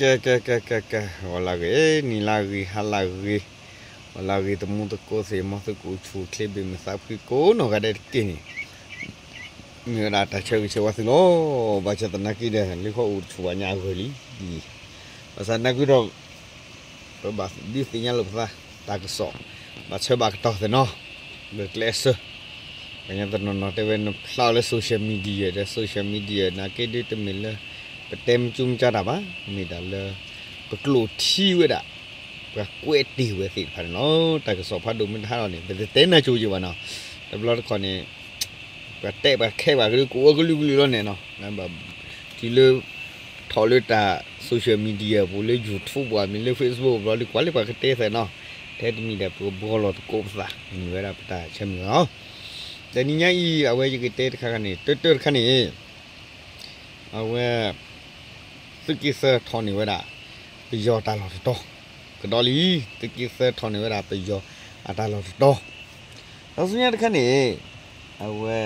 ကဲ ကဲ ကဲ ကဲ ကဲ ဂီၤလၢဂ့ၤ နံၤလၢဂ့ၤ ဟါလၢဂ့ၤ ဂီၤလၢဂ့ၤ သမူသကိးသ့ၣ် မ်သုကအိၣ်ဆူၣ်အိၣ်ချ့ ဘၣ်မုာ်သးဖှံကိးနီၢ်ဂၤဒဲးတက့ၢ်န့ၣ်, မ့ၢ်ဝဲဒၣ်တၢ်ဆၢဂ့ၤဆၢဝါသုလီၤ. ဘၣ်ဆၣ်သနာ်က့ဒီး လၢဃီအိၣ်တဆူၣ်ဘၣ်ညါအဂီၢ်လံ, ဘၣ်ဆၣ်သနာ်က့ဒီး ပဘၣ်ဒုးသ့ၣ်ညါလိာ်ပသး တၢ်ကစီၣ်, ဘၣ်ဆၢဘၣ်ကတီၢ်သ့ၣ်နီၤ, လၢကျဲအဆၢ, ပှၤညီတနီၤနီၤတဲဝဲ နဖျါအီၤလၢ social media ဒီး social media နာ်က့ဒ်တမ့ၢ်လၢ ပတဲမ့ၢ်ကၠူမ့ၢ်ကၠါတၢ်ဘၣ်, မ့ၢ်ဒၣ်လၢ ပကျိာ်ထံဝဲဒၣ် ပှၤကွဲးတ့ၢ်ဝဲသ့ၣ်တဖၣ်န့ၣ်လီၤ. တၢ်ကစီၣ်ဖးဒိၣ်မ့ၢ်တဟးထီၣ်န့ၣ် ပတတဲနၢ်ကၠိယံၤဘၣ်နီၤ, တဘျီတခီၣ်န့ၣ် ပှၤတဲပှၤခဲပှၤကဒုးကအိၣ်ကလုာ်ကလုာ်လီၤန့ၣ်နီၤ, တုၤလၢ ထီၣ်လၢတၢ် social media ပူၤ လၢ YouTube ပူၤ မ့ၢ်လၢ Facebook ပူၤ လီၤဒုးကွၢ်လၢပှၤကတဲသ့ၣ်နီၤ, ထဲတမံၤဒီးပကဘှီလီၤသကိးပသး မ့ၢ်ဝဲဒၣ်ပတၢ်ဆၢမုၢ်လီၤ. တနံၤညါအံၤ အဝဲယကတဲတခါခါန့ၣ် တၢတၢတခါန့ၣ် အဝဲ သုးက့သၢထီၣ်န့ၢ်ဝဲဒၣ် ပယီၤတၢ်လီၢ်တတီၤ, ကဒီးလံ, သုးက့သၢထီၣ်န့ၢ်ဝဲဒၣ်ပယီၤအတၢ်လီၢ်တတီၤ, ဒီးဆူညါတခါန့ၣ် အဝဲ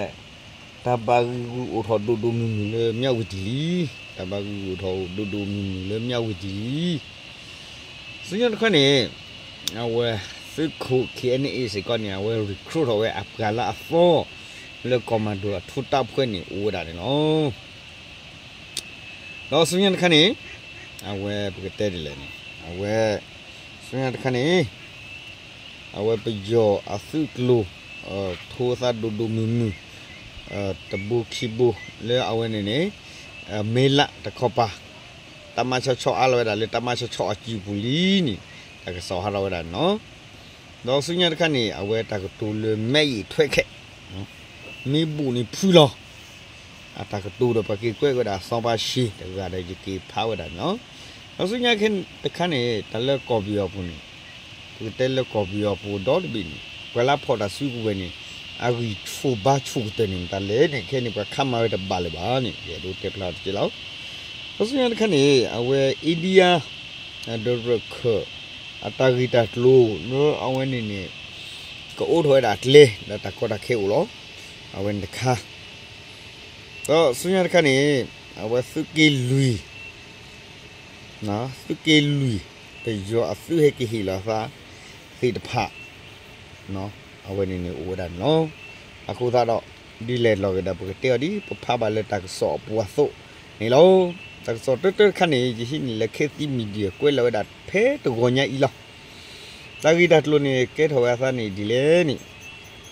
တၢ်ဘၣ်ဂံာ်ဂူာ်အိၣ်ထီၣ်ဒိၣ်ဒိၣ်မုၢ်မုၢ်လၢမၠၣ်ဝတံၣ်လံ, တၢ်ဘၣ်ဂံာ်ဂူာ်အိၣ်ထီၣ်ဒိၣ်ဒိၣ်မုၢ်မုၢ်လၢမၠၣ်ဝတံၣ်လံ ဆူညါတခါန့ၣ် အဝဲသုးခိၣ် K N A စ့ၢ်ကီးန့ၣ် အဝဲ recruit ထီၣ်ဝဲအပှၤလၢအသီ လၢကီၢ်မၤဒိၣ်အထူတၢ်ဖှဲးန့ၣ် အိၣ်ဝဲဒၣ်န့ၣ်လီၤ. ဒီးဆူညါတခါန့ၣ် အဝဲပကတဲဒ်လဲၣ်န့ၣ် အဝဲ ဆူညါတခါန့ၣ် အဝဲပယီၤအသုးကျိၤ ထိသးဒိၣ်ဒိၣ်မုၢ်မုၢ် တဘိခံဘိ လၢအဝဲန့ၣ်န့ၣ် မ့ၢ်လၢတခီပၤ တၢ်မၤဆီၣ်ဆီၣ်အါလီၤဝဲဒၣ်လၢတၢ်မၤဆီၣ်ဆီၣ်အစုပူၤလံန့ၣ် တၢ်ကစီၣ်ဟးထီၣ်ဝဲဒၣ်န့ၣ်လီၤ. ဒီးဆူညါတခါန့ၣ် အဝဲတၢ်ကတိၤလၢမဲအံၤထွဲခဲ မ့ၢ်ဘူးန့ၣ်ဖုလီၤ အတၢ်ကတိၤဒီးပှၤက့ၤကွဲးဝဲဒၣ်စီၤပၤရှ့ တဂၤဒီးယက့ၤဖးဝဲဒၣ်န့ၣ်လီၤ. ဒီးဆူညါခဲတခါန့ၣ် တၢ်လၢကီၢ်ပယီၤပူၤန့ၣ် ပကတဲလၢကီၢ်ပယီၤပူၤဒီတဘ့ၣ်န့ၣ် ပှၤလၢဖီၣ်တၢ်စုကဝဲၤန့ၣ် အဂံၢ်ဆူၣ်ဘါဆူၣ်ကတၢၢ်န့ၣ်မတၤလဲၣ်န့ၣ် ခဲန့ၣ်ပှၤခးမၤဝဲတဘၣ်လၢၤဘၣ်န့ၣ် ယအဲၣ်ဒိးတဲဖျါတက့ၢ်လီၤ. ဒီးဆူညါတခါန့ၣ် အဝဲ India ဒီးရခၢၣ် အတၢ်ဂ့ၢ်တၢ်ကျိၤလၢအဝဲန့ၣ်န့ၣ် ကအိးထီၣ်ဝဲဒၣ်ကျဲ ဒီးတၢ်ကီတၢ်ခဲအိၣ်လီၤ. အဝဲန့ၣ်တခါ ဒီးဆူညါတခါန့ၣ် အဝဲသုးက့လွံၢ် သုးက့လွံၢ် ပယီၤအသုးဟဲက့ၤဟ့ၣ်လီၤအသးသ့ၣ်တဖၣ် အဝဲန့ၣ်န့ၣ်အိၣ်ဝဲဒၣ်န့ၣ်လီၤ. အဃိသတးဒီး ဒ်လဲၣ်လီၤက့ၤဒီး ပကတဲအီၤဒ် ပဖးဘၣ်လၢတၢ်ကစီၣ်အပူၤအသိးန့ၣ်လီၤ. တၢ်ကစီၣ်တၢတၢတခါန့ၣ် ယဟံးန့ၢ်လၢ Khit Thit Media ကွဲးလီၤဝဲဒၣ်ဖဲတဂီၤညါအံၤလီၤ. တၢ်ဂ့ၢ်တၢ်ကျိၤန့ၣ် ကဲထီၣ်ဝဲအသးန့ၣ်ဒ်လဲၣ်န့ၣ်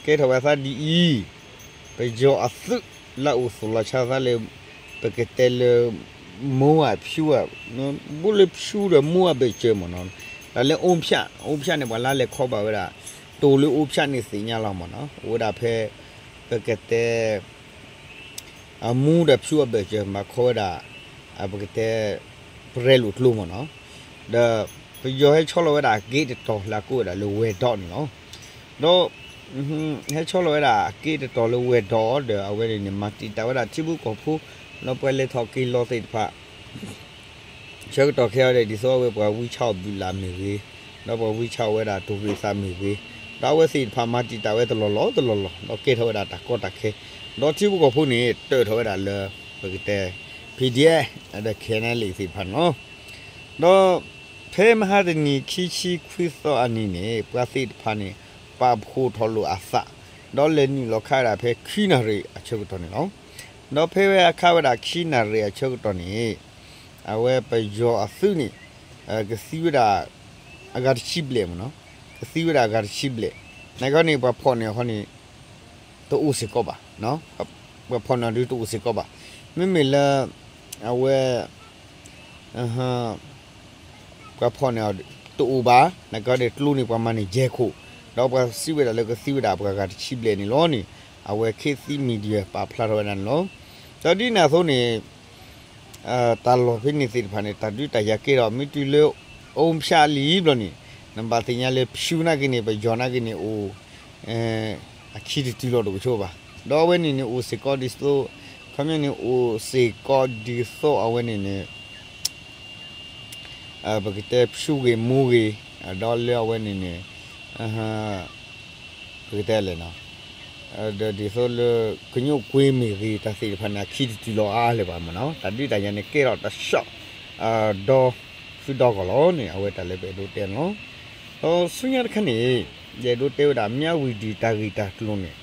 ကဲထီၣ်ဝဲအသးဒ်အံၤ, ပယီၤအသုးလၢအအိၣ်သူၣ်လီၤဆါသးလၢ ပကတဲလၢ မူအဖၠူအ ဘိလၢဖၠူဒီးမူအဘၢၣ်စၢၤမ့ၢ်နီၤ, တၢ်လၢအိဖၠၣ် အိဖၠၣ်န့ၣ် ပှၤလၢလဲၤခီဘၣ်ဝဲဒၣ် တိၤလၢအိဖၠၣ်န့ၣ်သ့ၣ်ညါလီၤမ့ၢ်နီၤ, အိၣ်ဝဲဒၣ်ဖဲ ပကတဲ အမူဒီးဖၠူအဘၢၣ်စၢၤ မၤခီဝဲဒၣ် ပကတဲ ပရဲလိာ်ကျိမ့ၢ်နီၤ, ဒီးပယီၤဟဲဆီလီၤဝဲဒၣ်အက့တတီၤလၢအကိးဝဲဒၣ်လၢဝဲၤဒီးန့ၣ်လီၤ. ဒီး ဟဲဆီလီၤဝဲဒၣ်အက့တတီၤလၢဝဲၤဒီးဒီး အဝဲန့ၣ်န့ၣ် မၤတံာ်တာ်ဝဲဒၣ်ထံဖိကီၢ်ဖိ ဒီးပှၤလဲၤထီၣ်က့ၤလီၤသ့ၣ်တဖၣ် ဆၢကတီၢ်ခဲအံၤဒီး ဒ်သိးအဝဲပှၤဝံဆါအီၤဘုလၣ်မ့ၢ်ဂ့ၤ, ဒီးပှၤဝံဆါအီၤဝဲဒၣ်တိၢ်ရ့ၣ်သးမ့ၢ်ဂ့ၤ, ဒီးအဝဲသ့ၣ်တဖၣ်မၤတံာ်တာ်ဝဲတလီၢ်လီၢ်တလီၢ်လီၢ် ဒီးကဲထီၣ်ဝဲဒၣ်တၢ်ကီတၢ်ခဲ, ဒီးထံဖိကီၢ်ဖိန့ၣ် တၢၢ်ထီၣ်ဝဲဒၣ်လၢ ပကတဲ P D F ဒီး K N L A သ့ၣ်တဖၣ်န့ၣ်လီၤ. ဒီးဖဲမဟါတနံၤခံဆံခွံသီအနံၤန့ၣ် ပှၤသ့ၣ်တဖၣ်န့ၣ် ပာ်ဖှိၣ်ထီၣ်လိာ်အသး, ဒီးလဲၤနုာ်လီၤခးဝဲဒၣ်ဖဲခံနၣ်ရံၣ်အဆၢကတီၢ်န့ၣ်လီၤ. ဒီးဖဲဝဲအခးဝဲဒၣ်ခံနၣ်ရံၣ်အဆၢကတီၢ်န့ၣ် အဝဲပယီၤအသုးန့ၣ် ကသံဝဲဒၣ် အဂၤတဆံဘျဲၣ်မ့ၢ်နီၤ, ကသံဝဲဒၣ်အဂၤတဆံဘျဲၣ်, နာ်က့န့ၣ် ပှၤဖီၣ်န့ၢ်အီၤခီန့ၣ် တအိၣ်စ့ၢ်ကီးဘၣ်, ပှၤဖီၣ်န့ၢ်အီၤဒုးတအိၣ်စ့ၢ်ကီးဘၣ်, မ့မ့ၢ်လၢ အဝဲ ပှၤဖီၣ်န့ၢ်အီၤတအိၣ်ဘၣ်, နာ်က့န့ၣ်ကျိန့ၣ် ပှၤမၤန့ၢ်ယဲၢ်ခိၣ်, ဒီးပှၤစံးဝဲဒၣ်လၢကသံဝဲဒၣ်ပှၤဂၤတဆံဘျဲၣ်န့ၣ်လီၤန့ၣ်, အဝဲ ခေတ်သစ် Media ပာ်ဖျါထီၣ်ဝဲဒၣ်န့ၣ်လီၤ. ဒီးဒ်န့ၣ်အသိးန့ၣ် တၢ်လီၢ်ဖဲန့ၣ်သ့ၣ်တဖၣ်န့ၣ် တၢ်ဒုးတၢ်ယၤကဲထီၣ် မ့ၢ်တုၤလၢ အိၣ်ဖၠၣ်လံဘျီန့ၣ် နဘၣ်သ့ၣ်ညါလၢ ဖၠူနာ်က့န့ၣ် ပယီၤနာ်က့န့ၣ်အိၣ် အခံတတုၤလီၤတကဆိဘၣ်. ဒီးအဝဲန့ၣ်န့ၣ် အိၣ်စ့ၢ်ကီးဒ်သိး ခီပညီန့ၣ် အိၣ်စ့ၢ်ကီးဒ်သိးအဝဲန့ၣ်န့ၣ် ပကတဲဖၠူဂ့ၤမူဂ့ၤ, ဒီးလၢအဝဲန့ၣ်န့ၣ် ပကတဲလဲၣ်နီၤ, ဒီးဒ်သိးလၢ ကညိၣ်ကွ့မ့ၢ်ဂ့ၤ တၢ်သ့ၣ်တဖၣ်န့ၣ် အခံတတုၤလီၤအါလၢၤဘၣ်မ့ၢ်နီၤ, တၢ်ဒုးတၢ်ယၤန့ၣ်ကဲထီၣ်တဆှီ ဒီ သုဒီဂီၢ်လီၤန့ၣ် အဝဲတၢ်လၢပအဲၣ်ဒိးတဲန့ၣ်လီၤ. ဒီးဆူညါတခါန့ၣ် ယအဲၣ်ဒိးတဲဝဲဒၣ် မြဝတီ တၢ်ဂ့ၢ်တၢ်ကျိၤန့ၣ်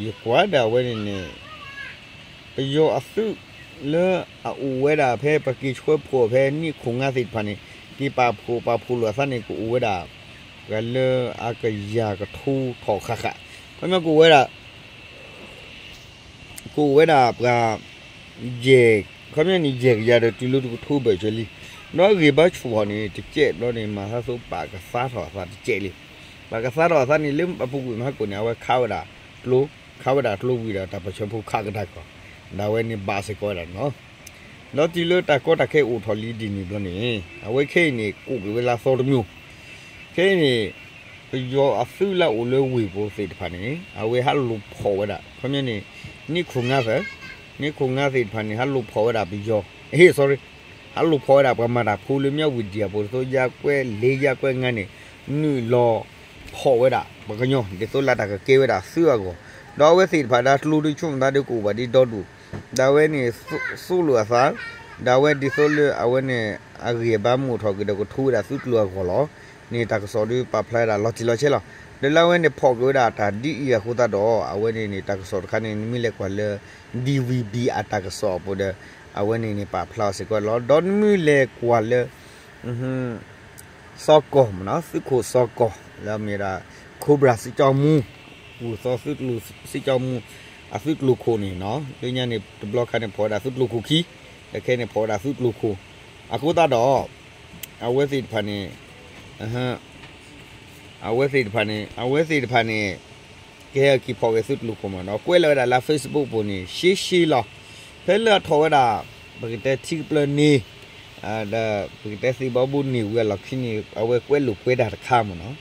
ယကွၢ်ဒၣ်ဝဲန့ၣ်န့ၣ် ပယီၤအသုးလၢအအိၣ်ဝဲဒၣ်ဖဲ ပက့ၤဆှၢဖှိၣ်ဖဲနံၣ်ခိၣ်ငါသ့ၣ်တဖၣ်န့ၣ် က့ၤပာ်ဖှိၣ်ပာ်ဖှိၣ်လိာ်အသးန့ၣ် ကအိၣ်ဝဲဒၣ် ပှၤလၢအကယၤကထိထီၣ်ဃၣ်ဃၣ်, ခီပညီကအိၣ်ဝဲဒၣ် ကအိၣ်ဝဲဒၣ်ပှၤ ယဲၢ်, ခီပညီန့ၣ် ယဲၢ်ကယၤဒီးတုၤလၢတကထိဘၢၣ်စၢၤလံ. ဒီးအဂံၢ်ဘါဆူၣ်ဟီၣ်န့ၣ် တကဲးဘျီန့ၣ် မၤသးသိးပာ်ကသါထီၣ်အသးတကဲးလံ. ပာ်ကသါထီၣ်အသးန့ၣ် လၢအပူၤကွံာ်မဟါကိၣ်န့ၣ် အဝဲခးဝဲဒၣ်ကျိ, ခးဝဲဒၣ်ကျိဝံၤဒီး တၢ်ပၢၢ်ဆၢဖိခးကဒါက့ၤ, ဒ်ဝဲန့ၣ်ဘၣ်စ့ၢ်ကီးဝဲဒၣ်န့ၣ်လီၤ. ဒီးတုၤလၢတၢ်ကီတၢ်ခဲအိၣ်ထီၣ်လံဒ်န့ၣ်ဘျီန့ၣ် အဝဲခဲအံၤန့ၣ် ကိးက့ၤဝဲလၢအသီတမံၤ ခဲအံၤန့ၣ် ပယီၤအသုးလၢအအိၣ်လၢဝ့ၢ်ပူၤသ့ၣ်တဖၣ်န့ၣ် အဝဲဟးလိာ်ဖီၣ်ဝဲဒၣ် ခီပညီန့ၣ် နံၣ်ခိၣ်ငါသ့ၣ်, နံၣ်ခိၣ်ငါသ့ၣ်တဖၣ်န့ၣ် ဟးလိာ်ဖီၣ်ဝဲဒၣ်ပယီၤ, ဟ့ၣ် sorry, ဟးလိာ်ဖီၣ်ဝဲဒၣ်ပှၤမၤတၢ်ဖိလၢ မြဝတီ အပူၤဒ်သိး ရပ်ကွက်လေး ရပ်ကွက်ငါးန့ၣ် နုာ်လီၤဖီၣ်ဝဲဒၣ်ပှၤကညီ ဒ်သိးလၢတၢ်ကကဲဝဲဒၣ်သုးအဂီၢ်, ဒီးအဝဲသ့ၣ်တဖၣ်ဒၣ်ကျိဒုးဆိကမိၣ်သးဒုးကအိၣ်ဘၣ်ဒ်ဒီဒူၣ်, ဒ်ဝဲန့ၣ် သိၣ်လိာ်အသး, ဒ်ဝဲဒ်သိးလၢအဝဲန့ၣ် အဂံၢ်အဘါမုာ်ထီၣ်က့ၤဒီးကထိဝဲဒၣ်သုးကျိၤအဂီၢ်လီၤ. န့ၣ်တၢ်ကစီၣ်ဒုးပာ်ဖျါဝဲဒၣ်လီၤတံၢ်လီၤဆဲးလီၤ. ဒီးလၢအဝဲန့ၣ်ဖီၣ်က့ၤဝဲဒၣ်တၢ်ဒ်အံၤအဃိသတးဒီး အဝဲန့ၣ်န့ၣ် တၢ်ကစီၣ်တခါန့ၣ် နမ့ၢ်လဲၤကွၢ်လၢ DVB အတၢ်ကစီၣ်အပူၤဒီး အဝဲန့ၣ်န့ၣ်ပာ်ဖျါအီၤစ့ၢ်ကီးလီၤ. ဒီးနမ့ၢ်လဲၤကွၢ်လၢ စီၤကီၢ်မ့ၢ်နီၤ, သုးခိၣ်စီၤကီၢ် လၢအမ့ၢ်ဒၣ် Cobra စစ်ကြောင်းမှူး, ပူၤသီသုးကျိၤ စစ်ကြောင်းမှူး အသုးကျိၤခိၣ်န့ၣ်နီၤ, လၢညါန့ၣ် တဘျီခါန့ၣ် ဖီၣ်ဝဲဒၣ်သုးကျိၤခိၣ်ခံ, ဒီးခဲအံၤန့ၣ် ဖီၣ်ဝဲဒၣ်သုးကျိၤခိၣ်, အဃိသတးဒီး အဝဲသ့ၣ်တဖၣ်န့ၣ် အဝဲသ့ၣ်တဖၣ်န့ၣ် အဝဲသ့ၣ်တဖၣ်န့ၣ် ကဟဲက့ၤဖီၣ်က့ၤသုးကျိၤခိၣ်မ့ၢ်နီၤ, ကွဲးလီၤဝဲဒၣ်လၢ Facebook ပူၤန့ၣ် ရှဲရှဲလီၤ. ဖဲလၢအထီၣ်ဝဲဒၣ် ပကတဲထံကပျၢၤန့ၣ် ဒီးပကတဲသ့ၣ်ဘီဘိန့ၣ်ဝံၤအလီၢ်ခံန့ၣ် အဝဲကွဲးလိာ်ကွဲးတၢ်တခါမ့ၢ်နီၤ,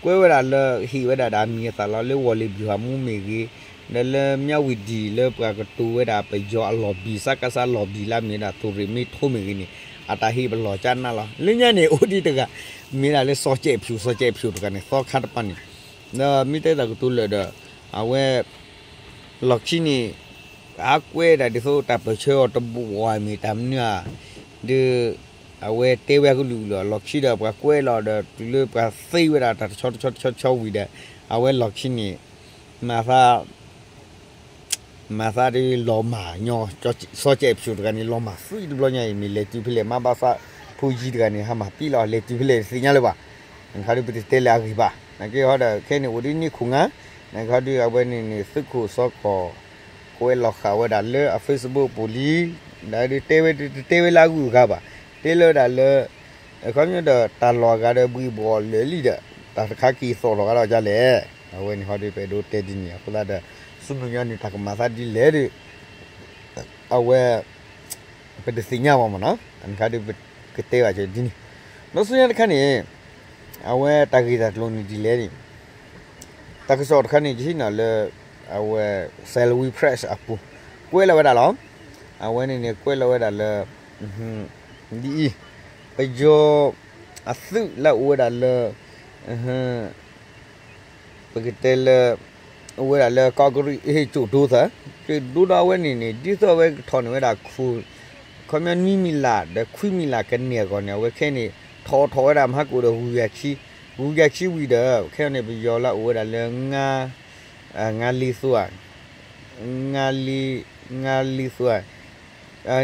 ကွဲးဝဲဒၣ်လၢဟ့ၣ်ဝဲဒၣ်ဒီးအမံၤအသၣ်လီၤလၢ ဝီၤလ့ၤဘျူၤဟၣ်မူမ့ၢ်ဂ့ၤ, ဒီးလၢ မြဝတီ လၢပှၤကတိၤဝဲဒၣ်ပယီၤအလီၢ်ဘံၣ် စကစ လီၢ်ဘံၣ်လၢအမ့ၢ်ဒၣ် သုးရ့ၣ်မ့ထိမ့ၢ်ဂ့ၤန့ၣ် အတၢ်ဟ့ၣ်ပလီၢ်ကၠၢနးလီၤ. လၢညါန့ၣ် အိၣ်ဒံးတဂၤ မ့ၢ်ဒၣ်လၢ စီၤကဲးဖၠိၣ်, စီၤကဲးဖၠိၣ်တဂၤန့ၣ် သီခါတပၤန့ၣ် ဒီးမ့ၢ်တဲတၢ်ကတိၤလၢာ်ဒီး အဝဲ လီၢ်ခံန့ၣ် အကွဲးဒၣ်ဒ်သိးတၢ်ပၢၢ်ဆၢအီၤတဘိးဘၣ်မ့ၢ်တၢ်မနုၤဧါ, ဒီး အဝဲတဲဝဲကလုာ်လီၤ. လီၢ်ခံဒီးပှၤကွဲးလီၤဒီး တုၤလၢပှၤသ့ဝဲဒၣ်တၢ်တဆီတဆီတဆီတဆီဝံၤဒီး အဝဲလီၢ်ခံန့ၣ် မၤသး မၤသးဒ်လီၤမၢ်ညီ စီၤကဲးဖၠိၣ်တဂၤန့ၣ် လီၤမၢ်သွံတဘျီညါအံၤ မ့ၢ်လဲၤတုၤဖဲလဲၣ် မါဘၣ်သး ဖိယံၤတဂၤန့ၣ် ဟးမၢ်ပံလီၤ လဲၤတုၤဖဲလဲၣ်တသ့ၣ်ညါလၢၤဘၣ်. နခါဒုးပတတဲလၢအဂ့ၢ်ဘၣ်. နက့ဟီဒီး ခဲန့ၣ်အိၣ်ဒ်နံၣ်ခိၣ်ငါ, နခါဒုးအဝဲန့ၣ်န့ၣ် သုးခိၣ်စီၤကီၢ် ကွဲးလီၤဃာ်ဝဲဒၣ်လၢအ Facebook ပူၤလံ, ဒီးဒုးတဲဝဲတတဲဝဲလၢအဂုၤအဂၤဘၣ်. တဲလၢဝဲဒၣ်လၢ အခီပညီဒီး တၢ်လီၢ်အဂၤဒီးဘှံးဘှီၣ်လၢာ်လံဒီး တၢ်တခါက့ၤသီၣ်ထီၣ်ဂၤဒီးဒ်လဲၣ်. အဝဲန့ၣ်ဟီဒုးပအဲၣ်ဒိးတဲဒ်န့ၣ် အဃိသတးဒီး ဆူမဲာ်ညါန့ၣ် တၢ်ကမၤသးဒ်လဲၣ်ဒီး အဝဲ ပတသ့ၣ်ညါဘၣ်မ့ၢ်နီၤ. နခါဒုးပကတဲဘၣ်က့ၤဒ်န့ၣ်. ဒီးဆူညါတခါန့ၣ် အဝဲတၢ်ဂ့ၢ်တၢ်ကျိၤန့ၣ်ဒ်လဲၣ်န့ၣ် တၢ်ကစီၣ်တခါန့ၣ် ယဟံးန့ၢ်လၢ အဝဲ Salween Press အပူၤ ကွဲးလီၤဝဲဒၣ်လီၤ. အဝဲန့ၣ်န့ၣ် ကွဲးလီၤဝဲဒၣ်လၢ ဒ်အံၤ, ပယီၤအသုးလၢအအိၣ်ဝဲဒၣ်လၢ ပကတဲလၢ အိၣ်ဝဲဒၣ်လၢကီၢ်ကရံၣ် ဟ့ၣ်ကၠိၣ်ဒိသၢ, ကၠိၣ်ဒိဒီးအဝဲန့ၣ်န့ၣ် ဒ်သိးအဝဲကထီၣ်န့ၢ်ဝဲဒၣ်ခိၣ် ခီပညီနွံမံၤလၢ်ဒီးခွံမံၤလၢ်ကန့ၢ်အဂီၢ်န့ၣ် အဝဲခဲန့ၣ် ထီၣ်ထီၣ်ဝဲဒၣ်မဟါကိၣ်ဒီး ဂုၤဂၤခံ, ဂုၤဂၤခံဝံၤဒီး ခဲအံၤန့ၣ် ပယီၤလၢအအိၣ်ဝဲဒၣ်လၢ ငါလံသိဧါ, ငါလံ, ငါလံသိဧါ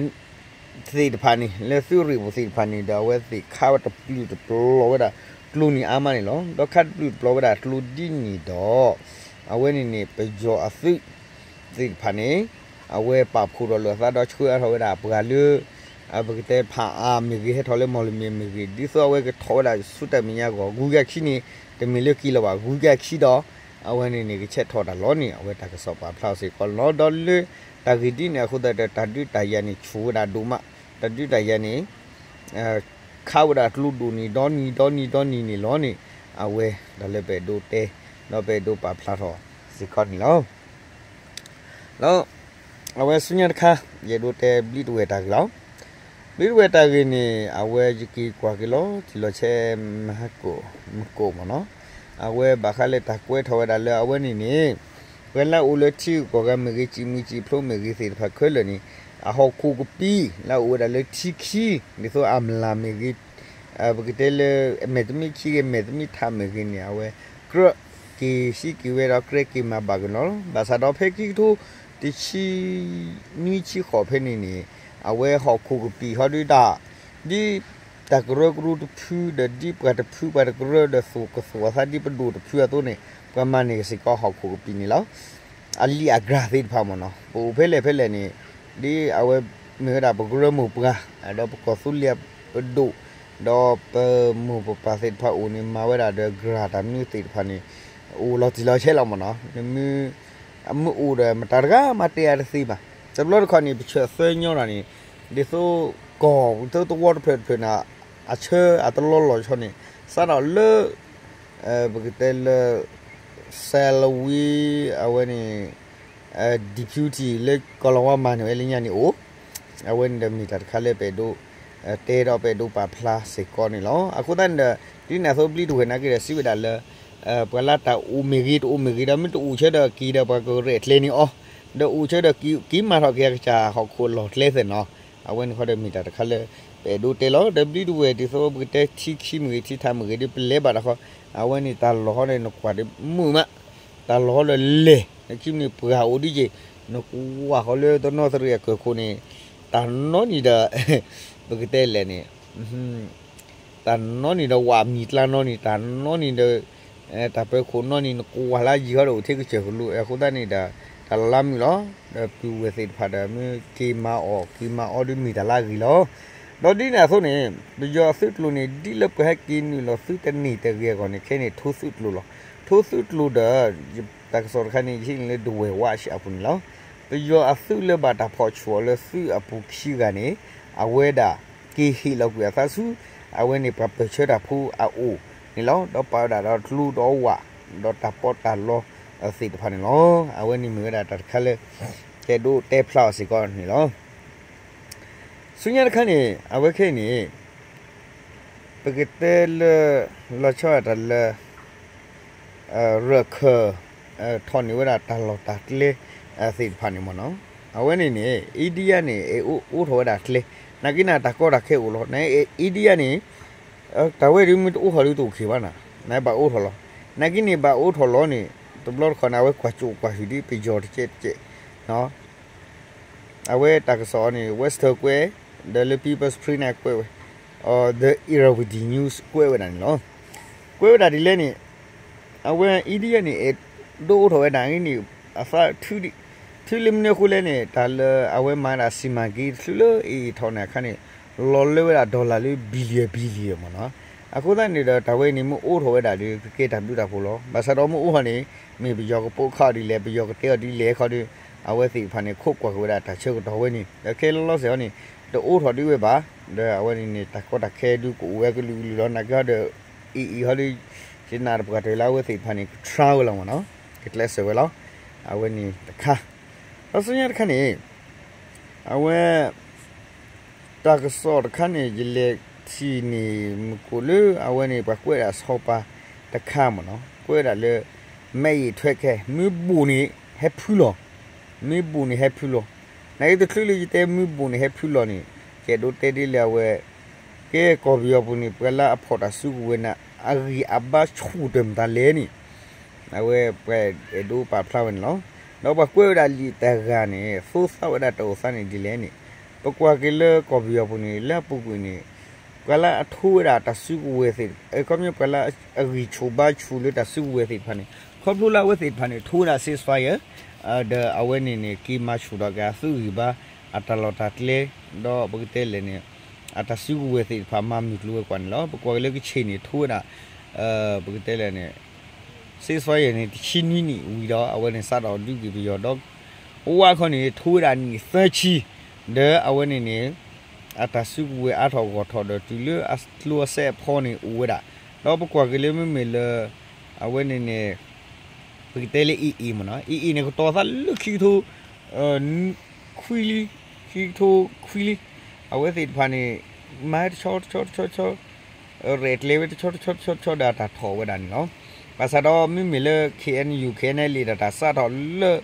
သ့ၣ်တဖၣ်န့ၣ် လၢသုးရ့ၣ်ပူၤသ့ၣ်တဖၣ်န့ၣ်ဒီး အဝဲသ့ၣ်ခးဝဲတပျုာ်တပျီၤဝဲဒၣ်ကျိန့ၣ်အါမးန့ၣ်လီၤ. ဒီးခးတပျုာ်တပျီၤဝဲဒၣ်ကျိဒ်န့ၣ်ဒီး အဝဲန့ၣ်န့ၣ် ပယီၤအသုး သ့ၣ်တဖၣ်န့ၣ် အဝဲပာ်ဖှိၣ်ထီၣ်လိာ်အသးဒီးဆှၢအါထီၣ်ဝဲဒၣ်ပှၤလၢ ပကတဲဖးအါမ့ၢ်ဂ့ၤ ဟဲထီၣ်လၢမီၢ်လမၠဲၣ်မ့ၢ်ဂ့ၤ ဒ်သိးအဝဲကထီၣ်ဝဲဒၣ်ဆူတၢ်မဲာ်ညါအဂီၢ် ဂုၤဂၤခံန့ၣ် တမ့ၢ်လၢက့ၤလီၤဘၣ် ဂုၤဂၤခံဒီး အဝဲန့ၣ်န့ၣ် ကဆဲးထီၣ်တၢ်လီၤန့ၣ် အဝဲတၢ်ကစီၣ်ပာ်ဖျါအီၤစ့ၢ်ကီးလီၤ. ဒီးလၢတၢ်ဂ့ၢ်ဒ်န့ၣ်အဃိသတးဒီး တၢ်ဒုးတၢ်ယၤန့ၣ် ဆူၣ်ဝဲဒၣ်ဒိၣ်မး တၢ်ဒုးတၢ်ယၤန့ၣ် ခးဝဲဒၣ်ကျိဒိၣ်န့ၣ် ဒီနံၤ ဒီနံၤ ဒီနံၤန့ၣ်လီၤန့ၣ် အဝဲတၢ်လၢပအဲၣ်ဒိးတဲ ဒီးပအဲၣ်ဒိးပာ်ဖျါထီၣ်စ့ၢ်ကီးန့ၣ်လီၤ. ဒီး အဝဲဆူညါတခါ ယအဲၣ်ဒိးတဲဘျံးတဝဲၢ်တၢ်ဂ့ၢ်လီၤ. ဘျံးတဝဲၢ်တၢ်ဂ့ၢ်န့ၣ် အဝဲယက့ၤကွၢ်က့ၤလီၤတံၢ်လီၤဆဲး မဟါကိၣ် မကိၣ်မ့ၢ်နီၤ. အဝဲဘၣ်ဃးလၢတၢ်ကွဲးထီၣ်ဝဲဒၣ်လၢအဝဲန့ၣ်န့ၣ် ပှၤလၢအအိၣ်လၢထံဂုၤကီၢ်ဂၤမ့ၢ်ဂ့ၤ စံးမုၢ်စံးဖျိမ့ၢ်ဂ့ၤသ့ၣ်တဖၣ်ခဲလၢာ်န့ၣ် အဟီၣ်ခိၣ်ကပံာ်လၢအအိၣ်ဝဲဒၣ်လၢထံခံ, ဒ်သိးအမျၢ်မ့ၢ်ဂ့ၤ, ပကတဲလၢ မဲာ်တမ့ၢ်ခံဂ့ၤ မဲာ်တမ့ၢ်ထးမ့ၢ်ဂ့ၤန့ၣ် အဝဲ ကြၢးက့ၤဟံးက့ၤဝဲဒီးကြၢးက့ၤမၤဘၣ်က့ၤလီၤ. ဘၣ်ဆၣ်ဒီးဖဲခံကထိတဆံနွံဆံဃိးဖဲန့ၣ်န့ၣ် အဝဲဟီၣ်ခိၣ်ကပံာ်ဟီဒုးတၢ် ဒ်တၢ်ကရၢကရိတဖုဒီးဒ်ပှၤတဖုပှၤတကရၢဒီးသိၣ်ကသိၣ်အသးဒ်ပဒိၣ်တဖုအသိးန့ၣ် ပှၤမၤန့ၢ်က့ၤစ့ၢ်ကီးဟီၣ်ခိၣ်ကပံာ်န့ၣ်လီၤ. အလံာ်အကြၢ်သ့ၣ်တဖၣ်မ့ၢ်နီၤ ပအိၣ်ဖဲလဲၣ်ဖဲလဲၣ်န့ၣ် ဒ်အဝဲမ့ၢ်ဝဲဒၣ်ပကရၢမိၢ်ပှၢ် ဒီးပကီၢ်သူလ့ၤပဒိၣ် ဒီးပမိၢ်ပပၢ်သ့ၣ်တဖၣ်အိၣ်န့ၣ် မၤဝဲဒၣ်ဒီးကြၢ်တၢ်မနုၤသ့ၣ်တဖၣ်န့ၣ် အိၣ်လီၤတံၢ်လီၤဆဲးလီၤမ့ၢ်နီၤ နမ့ၢ် အမ့ၢ်အိၣ်ဒီးမတၤတဂၤမၤတဲအတသ့ဘၣ်. တဘျီတခီၣ်န့ၣ် ပဆၢၣ်သၢညီဒီးန့ၣ် ဒ်သိးကီၢ် ဒ်သိးသဝီတဖျၢၣ်တဖျၢၣ်န့ၣ် အဆၢအတလီလီၤဆီန့ၣ် စးထီၣ်လၢ ပကတဲလၢ salary အဝဲန့ၣ် deputy လၢကီၢ်လီၤဝါမၤန့ၢ်ဝဲလၢညါန့ၣ်အိၣ် အဝဲန့ၣ်ဒီးမ့ၢ်တၢ်တခါလၢပအဲၣ်ဒိး တဲဒီးပအဲၣ်ဒိးပာ်ဖျါစ့ၢ်ကီးန့ၣ်လီၤ. အဃိသတးန့ၣ်ဒီး ဒ်န့ၣ်အသိးဘျံတဝဲၢ်နာ်က့ဒီးစံးဝဲဒၣ်လၢ ပှၤလၢတၢ်အိၣ်မ့ၢ်ဂ့ၤတအိၣ်မ့ၢ်ဂ့ၤဒီး မ့ၢ်တအိၣ်ဆၢဒီးက့ၤဒီးပှၤကရဲၣ်ကျဲၤန့ၢ်အီၤ, ဒီးအိၣ်ဆၢဒီးက့ၤမၤထီၣ်က့ၤအကစၢ်ဟီၣ်ခိၣ်လီၢ်ကျဲသ့ၣ်နီၤ, အဝဲန့ၣ်ဃီဒီးမ့ၢ်တၢ်တခါလၢ ပအဲၣ်ဒိးတဲလီၤ. ဒီးဘျံတဝဲၢ်ဒ်သိးပကတဲထံခံမ့ၢ်ဂ့ၤ ထံထးမ့ၢ်ဂ့ၤဒီး ပလဲၤဘၣ်တၢ်ဃီ အဝဲန့ၣ်တၢ်လီၢ်ဃီန့ၣ် နကွၢ်ဒီးမုာ်မး တၢ်လီၢ်ဃီလၢလဲၢ် နခံမ့ၢ်ပှၤအိၣ်ဒ်ယ့ၣ် နကွၢ်ဃီလၢတနီသရံၣ်အကၢၢ်ခိၣ်န့ၣ် တၢ်နီနံၤဒီး ပကတဲလဲၣ်န့ၣ် တၢ်နီနံၤဒီးဝးမံၤကျါနီနံၤ တၢ်နီနံၤဒီး တၢ်ပၢၤခိၣ်နီနံၤ နကွၢ်လၢယံၤဃီဒီးအိၣ်ထဲကစၢၢ်ကလိ အဃိသတးန့ၣ်ဒီး တၢ်လီၤလါမုာ်လီၤ. ဒီးပုၢ်ဝဲၢ်သ့ၣ်တဖၣ်ဒီး မ့ၢ်က့ၤမၤအီၣ်က့ၤမၤအီဒ်မ့ၢ်တၢ်လၢအဂ့ၤလီၤ. ဒီးဒ်န့ၣ်အသိးန့ၣ် ပယီၤအသုးကျိၤန့ၣ် ဒ်လၢပှၤဟဲက့ၤနုာ်လီၤသုတန့ၢ်တဂ့ၤအဂီၢ်န့ၣ် ခဲန့ၣ်ထိသုးကျိၤလီၤ. ထိသုးကျိၤဒီး တၢ်ကစီၣ်တခါန့ၣ် ယဟံးန့ၢ်လၢဒဝဲၢ်ဝါအဆံးအပူၤန့ၣ်လီၤ. ပယီၤအသုးလၢဘၣ်တၢ်ဖီၣ်ဆူၣ်အီၤလၢသုးအပူၤခံဂၤန့ၣ် အဝဲဒၣ်က့ၤဟ့ၣ်လီၤကွံာ်အသးဆူ အဝဲန့ၣ်ပှၤပၢၢ်ဆၢတၢ်ဖိအအိၣ်န့ၣ်လီၤ. ဒီးပာ်ဝဲဒၣ်ဒီးကျိဒီးဝး ဒီးတၢ်ပီးတၢ်လီသ့ၣ်တဖၣ်န့ၣ်လီၤ. အဝဲန့ၣ်မ့ၢ်ဝဲဒၣ်တၢ်တခါလၢ ကအဲၣ်ဒိးတဲဖျါအီၤစ့ၢ်ကီးန့ၣ်လီၤ. ဆူညါတခါန့ၣ် အဝဲခဲအံၤန့ၣ် ပကတဲလၢ လီၤဆီဒၣ်တၢ်လၢ ရၢၢ်ခၢၣ် ထီၣ်န့ၢ်ဝဲဒၣ်တၢ်လီၢ်တၢ်ကျဲ သ့ၣ်တဖၣ်န့ၣ်မ့ၢ်နီၤ. အဝဲန့ၣ်န့ၣ် India န့ၣ် အိးထီၣ်ဝဲဒၣ်ကျဲ နာ်က့န့ၣ် တၢ်ကီတၢ်ခဲအိၣ်လီၤ. န India န့ၣ် တၢ်ဝဲဒၣ်မ့ၢ်တအိးထီၣ်ဒ်တအိၣ်က့ၤဘၣ်နၤ နဘၣ်အိးထီၣ်လီၤ. နာ်က့န့ၣ် ဘၣ်အိးထီၣ်လီၤန့ၣ် တဘျီတခီၣ်န့ၣ် အဝဲကွၢ်ကၠိၣ်ကွၢ်ဟုၣ်ဒ်ပယီၤတကဲးတကဲး အဝဲတၢ်ကစီၣ်အီၤန့ၣ် Western ကွဲး ဒီးလၢ People's Spring န့ၣ်ကွဲးဝဲ The Irrawaddy News ကွဲးဝဲဒၣ်န့ၣ်လီၤ. ကွဲးဝဲဒၣ်ဒ်လဲၣ်န့ၣ် အဝဲ India န့ၣ် အဲၣ်ဒိးအိးထီၣ်ဝဲဒၣ်အဂ့ၢ်န့ၣ် အသး ထုးလၢမနုၤအဃိလဲၣ်န့ၣ် တၢ်လၢအဝဲမၤဒၣ်စီမံကိန်းတချုးလၢ အ့ၣ်အ့ၣ်ထီၣ်န့ၣ်အခါန့ၣ် လီၤလၢဝဲဒၣ် dollar လၢ billion billion မ့ၢ်နီၤ. အဃိသတးန့ၣ်ဒီး တၢ်ဝဲန့ၣ်မ့ၢ်အိးထီၣ်ဝဲဒၣ်ဒီး ကကဲတၢ်ဘျုးတၢ်ဖှိၣ်လီၤ. ဘၣ်ဆၣ်ဒီးမ့ၢ်အိးထီၣ်န့ၣ် မ့ၢ်ပယီၤကပိာ်ခါအီၤဒ်လဲၣ် ပယီၤကတဲအီၤဒ်လဲၣ်ခီဒီး အဝဲသ့ၣ်တဖၣ်န့ၣ် ခိးကွၢ်က့ၤဝဲဒၣ်တၢ်ဆၢကတီၢ်ဝဲန့ၣ် ဒီးခဲလၢာ်လီၤစဲၤအီၤန့ၣ် တအိးထီၣ်ဒ်ဝဲဘၣ် ဒီးအဝဲန့ၣ်န့ၣ် တၢ်ကီတၢ်ခဲဒုးကအိၣ်ဝဲကလုာ်ကလုာ်လီၤ. နာ်က့ဟီဒီး အ့ၣ်အ့ၣ်ဟီဒီး ယနာ်တပှၢ်တၢၢ်လၢအဝဲသ့ၣ်တဖၣ်န့ၣ် က try ဝဲလီၤမ့ၢ်နီၤ ကကျဲးစၢးဝဲလီၤ. အဝဲန့ၣ်တခါ ဒီးဆူညါတခါန့ၣ် အဝဲ တၢ်ကစီၣ်တခါန့ၣ် ယလဲၤထံၣ်န့ၢ်မုၢ်ကိၣ်လၢအဝဲန့ၣ် ပှၤကွဲးဒၣ်ဆီပၤတခါမ့ၢ်နီၤ ကွဲးဒၣ်လၢ မဲအ့ၣ်ထွဲခဲ မ့ၢ်ဘိၣ်န့ၣ်ဟဲဖုလီၤ မ့ၢ်ဘိၣ်န့ၣ်ဟဲဖုလီၤ. နာ်က့တချုးလၢယတဲမ့ၢ်ဘိၣ်န့ၣ်ဟဲဖုလီၤန့ၣ် ကအဲၣ်ဒိးတဲဒ်လၢအဝဲ ကဲကီၢ်ပယီၤပူၤန့ၣ် ပှၤလၢအဖီၣ်တၢ်စုကဝဲၤန့ၣ် အဂံၢ်အဘါဆူၣ်တၢ်မတၤလဲၣ်န့ၣ် အဝဲပှၤအဲၣ်ဒိးပာ်ဖျါဝဲန့ၣ်လီၤ. ဒီးပှၤကွဲးဝဲဒၣ်လံာ်တဂၤန့ၣ် သိသးဝဲဒၣ်တၢ်အိၣ်သးန့ၣ်ဒ်လဲၣ်န့ၣ် ပကွၢ်က့ၤလၢကီၢ်ပယီၤပူၤန့ၣ် လၢအပူၤကွံာ်န့ၣ် ပှၤလၢအထိဝဲဒၣ်တၢ်စုကဝဲၤသ့ၣ် ခီပညီပှၤလၢအဂံၢ်ဆူၣ်ဘါဆူၣ်လၢတၢ်စုကဝဲၤသ့ၣ်တဖၣ်န့ၣ် ခီဖျိလၢအဝဲသ့ၣ်တဖၣ်န့ၣ် ထိဝဲဒၣ် ceasefire ဒီးအဝဲန့ၣ်န့ၣ် က့ၤမၤဆူၣ်ထီၣ်က့ၤအသုးဂံၢ်ဘါ အတၢ်လီၢ်တၢ်ကျဲ ဒီးပကတဲလဲၣ်န့ၣ် အတၢ်စုကဝဲၤသ့ၣ်တဖၣ်မၤမုၢ်ကျိၤဝဲၤကွာ်န့ၣ်လီၤ. ပကွၢ်က့ၤလၢကခ့ၣ်န့ၣ် ထိဝဲဒၣ် ပကတဲလဲၣ်န့ၣ် ceasefire န့ၣ် တဆံနွံနံၣ်ဝံၤဒီး အဝဲန့ၣ်စးထီၣ်ဒုးက့ၤပယီၤဒီး ဝါခီန့ၣ် ထိဝဲဒၣ်နံၣ်သၢဆံ ဒီးအဝဲန့ၣ်န့ၣ် အတၢ်စုကဝဲၤအါထီၣ်ဂီၢ်ထီၣ်ဒီးတုၤလၢအကျိအစဲးအဖီန့ၣ်အိၣ်ဝဲဒၣ် ဒီးပကွၢ်က့ၤလၢမ့မ့ၢ်လၢ အဝဲန့ၣ်န့ၣ် ပကတဲလၢ အ့ၣ်အ့ၣ် မ့ၢ်နီၤ အ့ၣ်အ့ၣ် န့ၣ် ကတီၤသးလၢခံကထိ ခွံလံ ခံကထိခွံလံ အဝဲသ့ၣ်တဖၣ်န့ၣ် မၤတဆီတဆီတဆီတဆီ ရဲၣ်ကျဲၤဝဲတဆီတဆီတဆီတဆီဒီးအတၢ်ထီၣ်ဝဲဒၣ်န့ၣ်လီၤ. ဘၣ်ဆၣ်ဒီးမ့မ့ၢ်လၢ KNU KNLA ဒီးတၢ်စးထီၣ်လၢ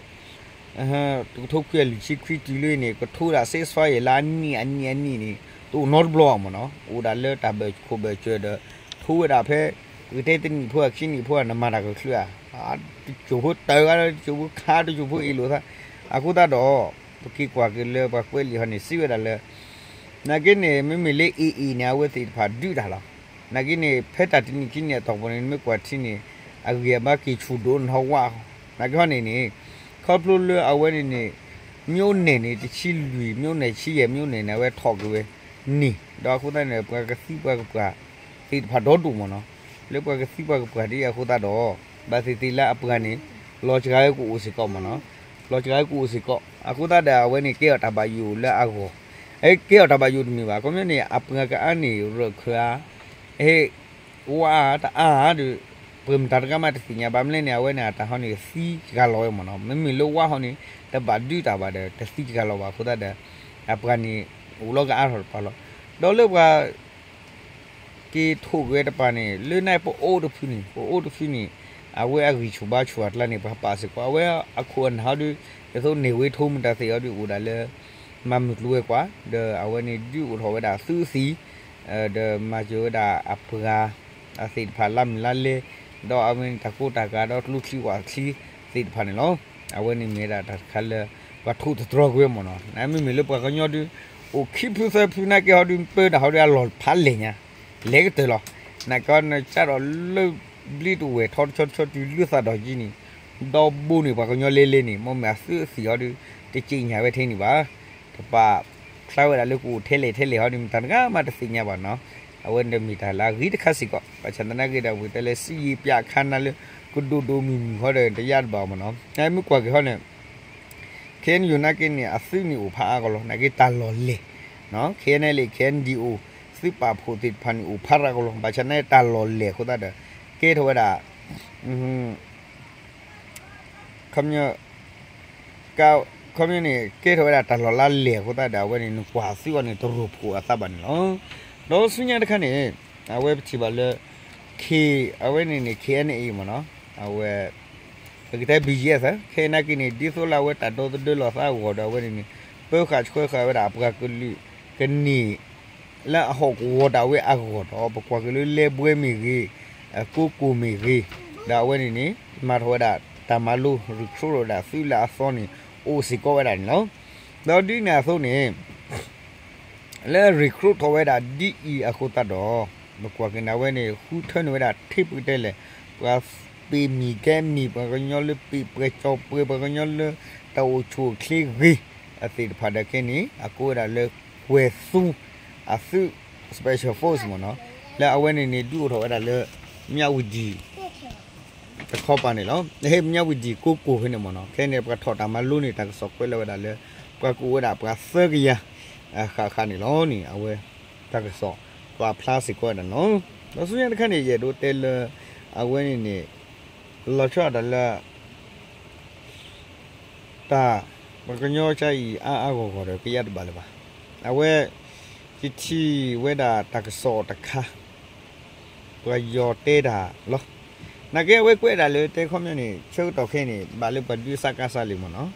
တကထိခွံကယၤလွံၢ်ဆံခွံတုၤလၢန့ၣ် ကထိဝဲဒၣ် ceasefire လၢအနံၣ်အနံၣ်အနံၣ်န့ၣ် တအိၣ်နီတဘျီဘၣ်မ့ၢ်နီၤ. အိၣ်ဒၣ်လၢတၢ်ဘၢၣ်ခိၣ်ဘၢၣ်စၢၤဒီး ထိဝဲဒၣ်ဖဲ ပကတဲတနံၣ်ဖိအခံနံၣ်ဖိအ နမၤတၢ်ကချုးဧါ, တစိၢ်ဖိတၢ်ဂၤဒီး တစိၢ်ဖိခါ တစိၢ်ဖိအ့ၣ်လိာ်သး. အဃိသတးဒီး ပက့ၤကွၢ်က့ၤလၢပှၤကွဲးလံာ်ဟီန့ၣ် စံးဝဲဒၣ်လၢ နာ်က့န့ၣ် မ့မ့ၢ်လၢ A A န့ၣ် အဝဲသ့ၣ်တဖၣ်ဒုးတၢ်လီၤ. နာ်က့န့ၣ် ဖဲတၢ်တနံၣ်ခံနံၣ်အတီၢ်ပူၤန့ၣ် မ့ၢ်ကွၢ်ထံန့ၣ် အဂံၢ်အဘါက့ၤဆူၣ်ဒိၣ်နဟီဝါအီၤ. နာ်က့ဟီန့ၣ်န့ၣ် ခီဖျိလၢအဝဲန့ၣ်န့ၣ် မၠိန့ၣ်န့ၣ် တဆံလွံၢ် မၠိန့ၣ် ဆံယဲၢ် မၠိန့ၣ်န့ၣ် အဝဲထီၣ်က့ၤဝဲန့ၣ် ဒီးအဃိသတးန့ၣ် ပှၤကသံပှၤကပှၢ်သ့ၣ်တဖၣ်ဒီဒိၣ်မ့ၢ်နီၤ. လၢပှၤကသံပှၤကပှၢ်ဒ်အဃိသတးဒီး ဘၣ်သ့ၣ်သ့ၣ်လၢအပှၤန့ၣ် လီၤစှၤဝဲကအိၣ်စ့ၢ်ကီးမ့ၢ်နီၤ. လီၤစှၤဝဲကအိၣ်စ့ၢ်ကီး. အဃိသတးဒီး အဝဲန့ၣ်ကဲအီၤတၢ်ဘၣ်ယိၣ်လၢအဂီၢ် ကဲအီၤတၢ်ဘၣ်ယိၣ်တမ့ၢ်ဘၣ်. ခီပညီန့ၣ် အပှၤကအါန့ၢ်ရၢၢ်ခၢၣ်ဧါ, ဟ့ၣ် ဝါတအါဧါဒီး ပှၤမတၤတဂၤမးတသ့ၣ်ညါဘၣ်. မနုၤလဲၣ်န့ၣ် အဝဲန့ၣ် အတၢ်ဟီန့ၣ် သံတဂၤလီၤဝဲမ့ၢ်နီၤ. မ့မ့ၢ်လၢဝါဟီန့ၣ် တဘၣ်ဒုးတၢ်ဘၣ်ဒီး တသံတဂၤလီၤဘၣ်အဃိသတးဒီး အပှၤန့ၣ် အိၣ်လီၤကအါထီၣ်တပၤလီၤ. ဒီးလၢပှၤ က့ၤထိၣ်က့ၤဝဲတပၤန့ၣ် လၢနပအိၣ်တဖုန့ၣ် ပအိၣ်တဖုန့ၣ် အဝဲအဂံၢ်ဆူၣ်ဘါဆူၣ်အကျါန့ၣ် ပှၤပာ်စ့ၢ်ကီး အဝဲအခိၣ်အနၢ်ဟီဒီး ဒ်သိးန့ၢ်ဝ့ထိမတၤသ့ၣ်အီၤဒီး အိၣ်ဒၣ်လၢ မၤမုၢ်ကျိၤဝဲၤကွာ် ဒီးအဝဲန့ၣ်ဒုးအိၣ်ထီၣ်ဝဲဒၣ်သုးသံၣ် ဒီးမၤစၢၤဝဲဒၣ်အပှၤ အသ့ၣ်တဖၣ်လၢမုၢ်လါလဲ ဒီးအဝဲန့ၣ်တၢ်ကိၢ်တၢ်ဂီၤဒီးကျိချံဝၣ်ချံသ့ၣ်တဖၣ်န့ၣ်လီၤ. အဝဲန့ၣ်မ့ၢ်ဝဲဒၣ်တၢ်တခါလၢ ပှၤထိၣ်သတြီၤကွံာ်ဝဲမ့ၢ်နီၤ. မ့မ့ၢ်လၢပှၤကညီဒုး အိၣ်ခံဖုသၢဖုနာ်က့ဟီဒုး ပၢတၢ်ဟီဒုးအလီၢ်ဖးလဲၢ်ညါ လဲၤကတၢၢ်လီၤ. နာ်က့ဟီနကၢ်ဒီးလၢဘျ့တဝဲၢ်ထီတဆီတဆီတုၤလၢသးဒီးကံန့ၣ် ဒီဘိန့ၣ် ပှၤကညီလဲလဲန့ၣ် မ့မ့ၢ်အသုးသံၣ်ဟီဒုး တက့ညၣ်ဝဲထဲန့ၣ်ဘၣ်. တပာ်ဖျါဝဲဒၣ်လၢကအိၣ်ထဲလဲၣ်ထဲလဲၣ်ဟီဒုး မတၤတဂၤမးတသ့ၣ်ညါဘၣ်နီၤ. အဝဲန့ၣ်မ့ၢ်တၢ်လၢအဂ့ၤတခါစ့ၢ်ကီး ဘၣ်ဆၣ်သနာ်က့ဒီး ပကတဲလၢစံယံၤပၠးခါနၤလၢ ကဒိၣ်ဒိၣ်မုၢ်မုၢ်ဟီဒီး တယါတဘၣ်မ့ၢ်နီၤ. မ့ၢ်ကွၢ်က့ၤဟီန့ၣ် ခဲအံၤယိၤနာ်က့န့ၣ် အသုးန့ၣ်အိၣ်ဖးအါကလီၤ နာ်က့တၢ်လီၢ်လဲၢ်, ခဲအံၤန့ၣ်လၢ ခဲအံၤဒံးအိၣ် သုးပာ်ဖှိၣ်သ့ၣ်တဖၣ်န့ၣ်အိၣ်ဖးရၣ်ကလီၤ ဘၣ်ဆၣ်နာ်က့တၢ်လီၢ်လဲၢ်အဃိသတးဒီး ကဲထီၣ်ဝဲဒၣ် ခီပညီ က ခီပညီန့ၣ် ကဲထီၣ်ဝဲဒၣ်တၢ်လီၢ်လၢလဲၢ်အဃိသတးဒီး အဝဲန့ၣ် နကွၢ်သုးအီၤန့ၣ် တရိၣ်ဖှိၣ်အသးဘၣ်န့ၣ်လီၤ. ဒီးဆူညါတခါန့ၣ် အဝဲပထံၣ်ဘၣ်လၢ K အဝဲန့ၣ်န့ၣ် K N A မ့ၢ်နီၤ အဝဲ ပကတဲ B G F ခဲအံၤနာ်က့န့ၣ် ဒ်သိးလၢအဝဲတၢ်ဒီသဒၢလီၤသးအဂီၢ်ဒီး အဝဲန့ၣ်န့ၣ် ပၢဃာ်ဆှၢဃာ်ဝဲဒၣ်အပှၤကလုာ်ကန့ၢ် လၢအဟီၣ်ကဝီၤဒၣ်ဝဲအဂီၢ်ဒီး ပကွၢ်က့ၤလၢလဲဘွဲမ့ၢ်ဂ့ၤ, ကိကိၣ်မ့ၢ်ဂ့ၤ, ဒီးအဝဲန့ၣ်န့ၣ် မၤထီၣ်ဝဲဒၣ်တၢ်မၤလိ recruit ထီၣ်ဝဲဒၣ်သုးလၢအသီန့ၣ် အိၣ်စ့ၢ်ကီးဝဲဒၣ်န့ၣ်လီၤ. ဒီးဒ်န့ၣ်အသိးန့ၣ် လၢ recruit ထီၣ်ဝဲဒၣ်ဒ်အံၤအဃိသတးဒီး ပကွၢ်က့ၤန့ၣ် အဝဲန့ၣ် ဃုထၢန့ၢ်ဝဲဒၣ်ထံပကတဲလဲၣ် ပှၤပ့ၢ်မံၤကဲမံၤ ပှၤကညီလၢပ့ၢ်ပှဲၤကၠီၤပှဲၤ ပှၤကညီလၢတၢ်အိၣ်ဆူၣ်အိၣ်ချ့ဂ့ၤ အသ့ၣ်တဖၣ်ဒီးခဲအံၤန့ၣ် အကိးဝဲဒၣ်လၢ ကွဲၤသူ အသုး special force မ့ၢ်နီၤ လၢအဝဲန့ၣ်န့ၣ် ဒုးအိၣ်ထီၣ်ဝဲဒၣ်လၢ မၠးဝတံၤ တခီပၤန့ၣ်လီၤ. ဟဲမၠးဝတံၤကိကိၣ်ဖဲန့ၣ်မ့ၢ်နီၤ ခဲအံၤန့ၣ် ပှၤထီၣ်တၢ်မၤလိန့ၣ် တၢ်ကစီၣ်ကွဲးလီၤဝဲဒၣ်လၢ ပှၤကအိၣ်ဝဲဒၣ်ပှၤသၢကယၤ ဃၣ်ဃၣ်န့ၣ်လီၤန့ၣ် အဝဲ တၢ်ကစီၣ်ပာ်ဖျါစ့ၢ်ကီးဝဲဒၣ်န့ၣ်လီၤ. ဒီးဆူညါတခါန့ၣ် ယအဲၣ်ဒိးတဲလၢ အဝဲန့ၣ်န့ၣ် လီၤဆီဒၣ်တၢ်လၢ တၢ် ပှၤကညီကါအံၤအါအါဂီၢ်ဂီၢ်ဒီး ကယါတဘၣ်လၢၤဘၣ်. အဝဲ ယထံၣ်ဝဲဒၣ်တၢ်ကစီၣ်တခါ ပှၤယီၤတဲတၢ်လီၤ. နာ်က့အဝဲကွဲးဒၣ်လၢတဲခီပညီန့ၣ် ဆၢကတီၢ်ခဲအံၤန့ၣ် ဘၣ်လၢပှၤဒုးစကစလံမ့ၢ်နီၤ.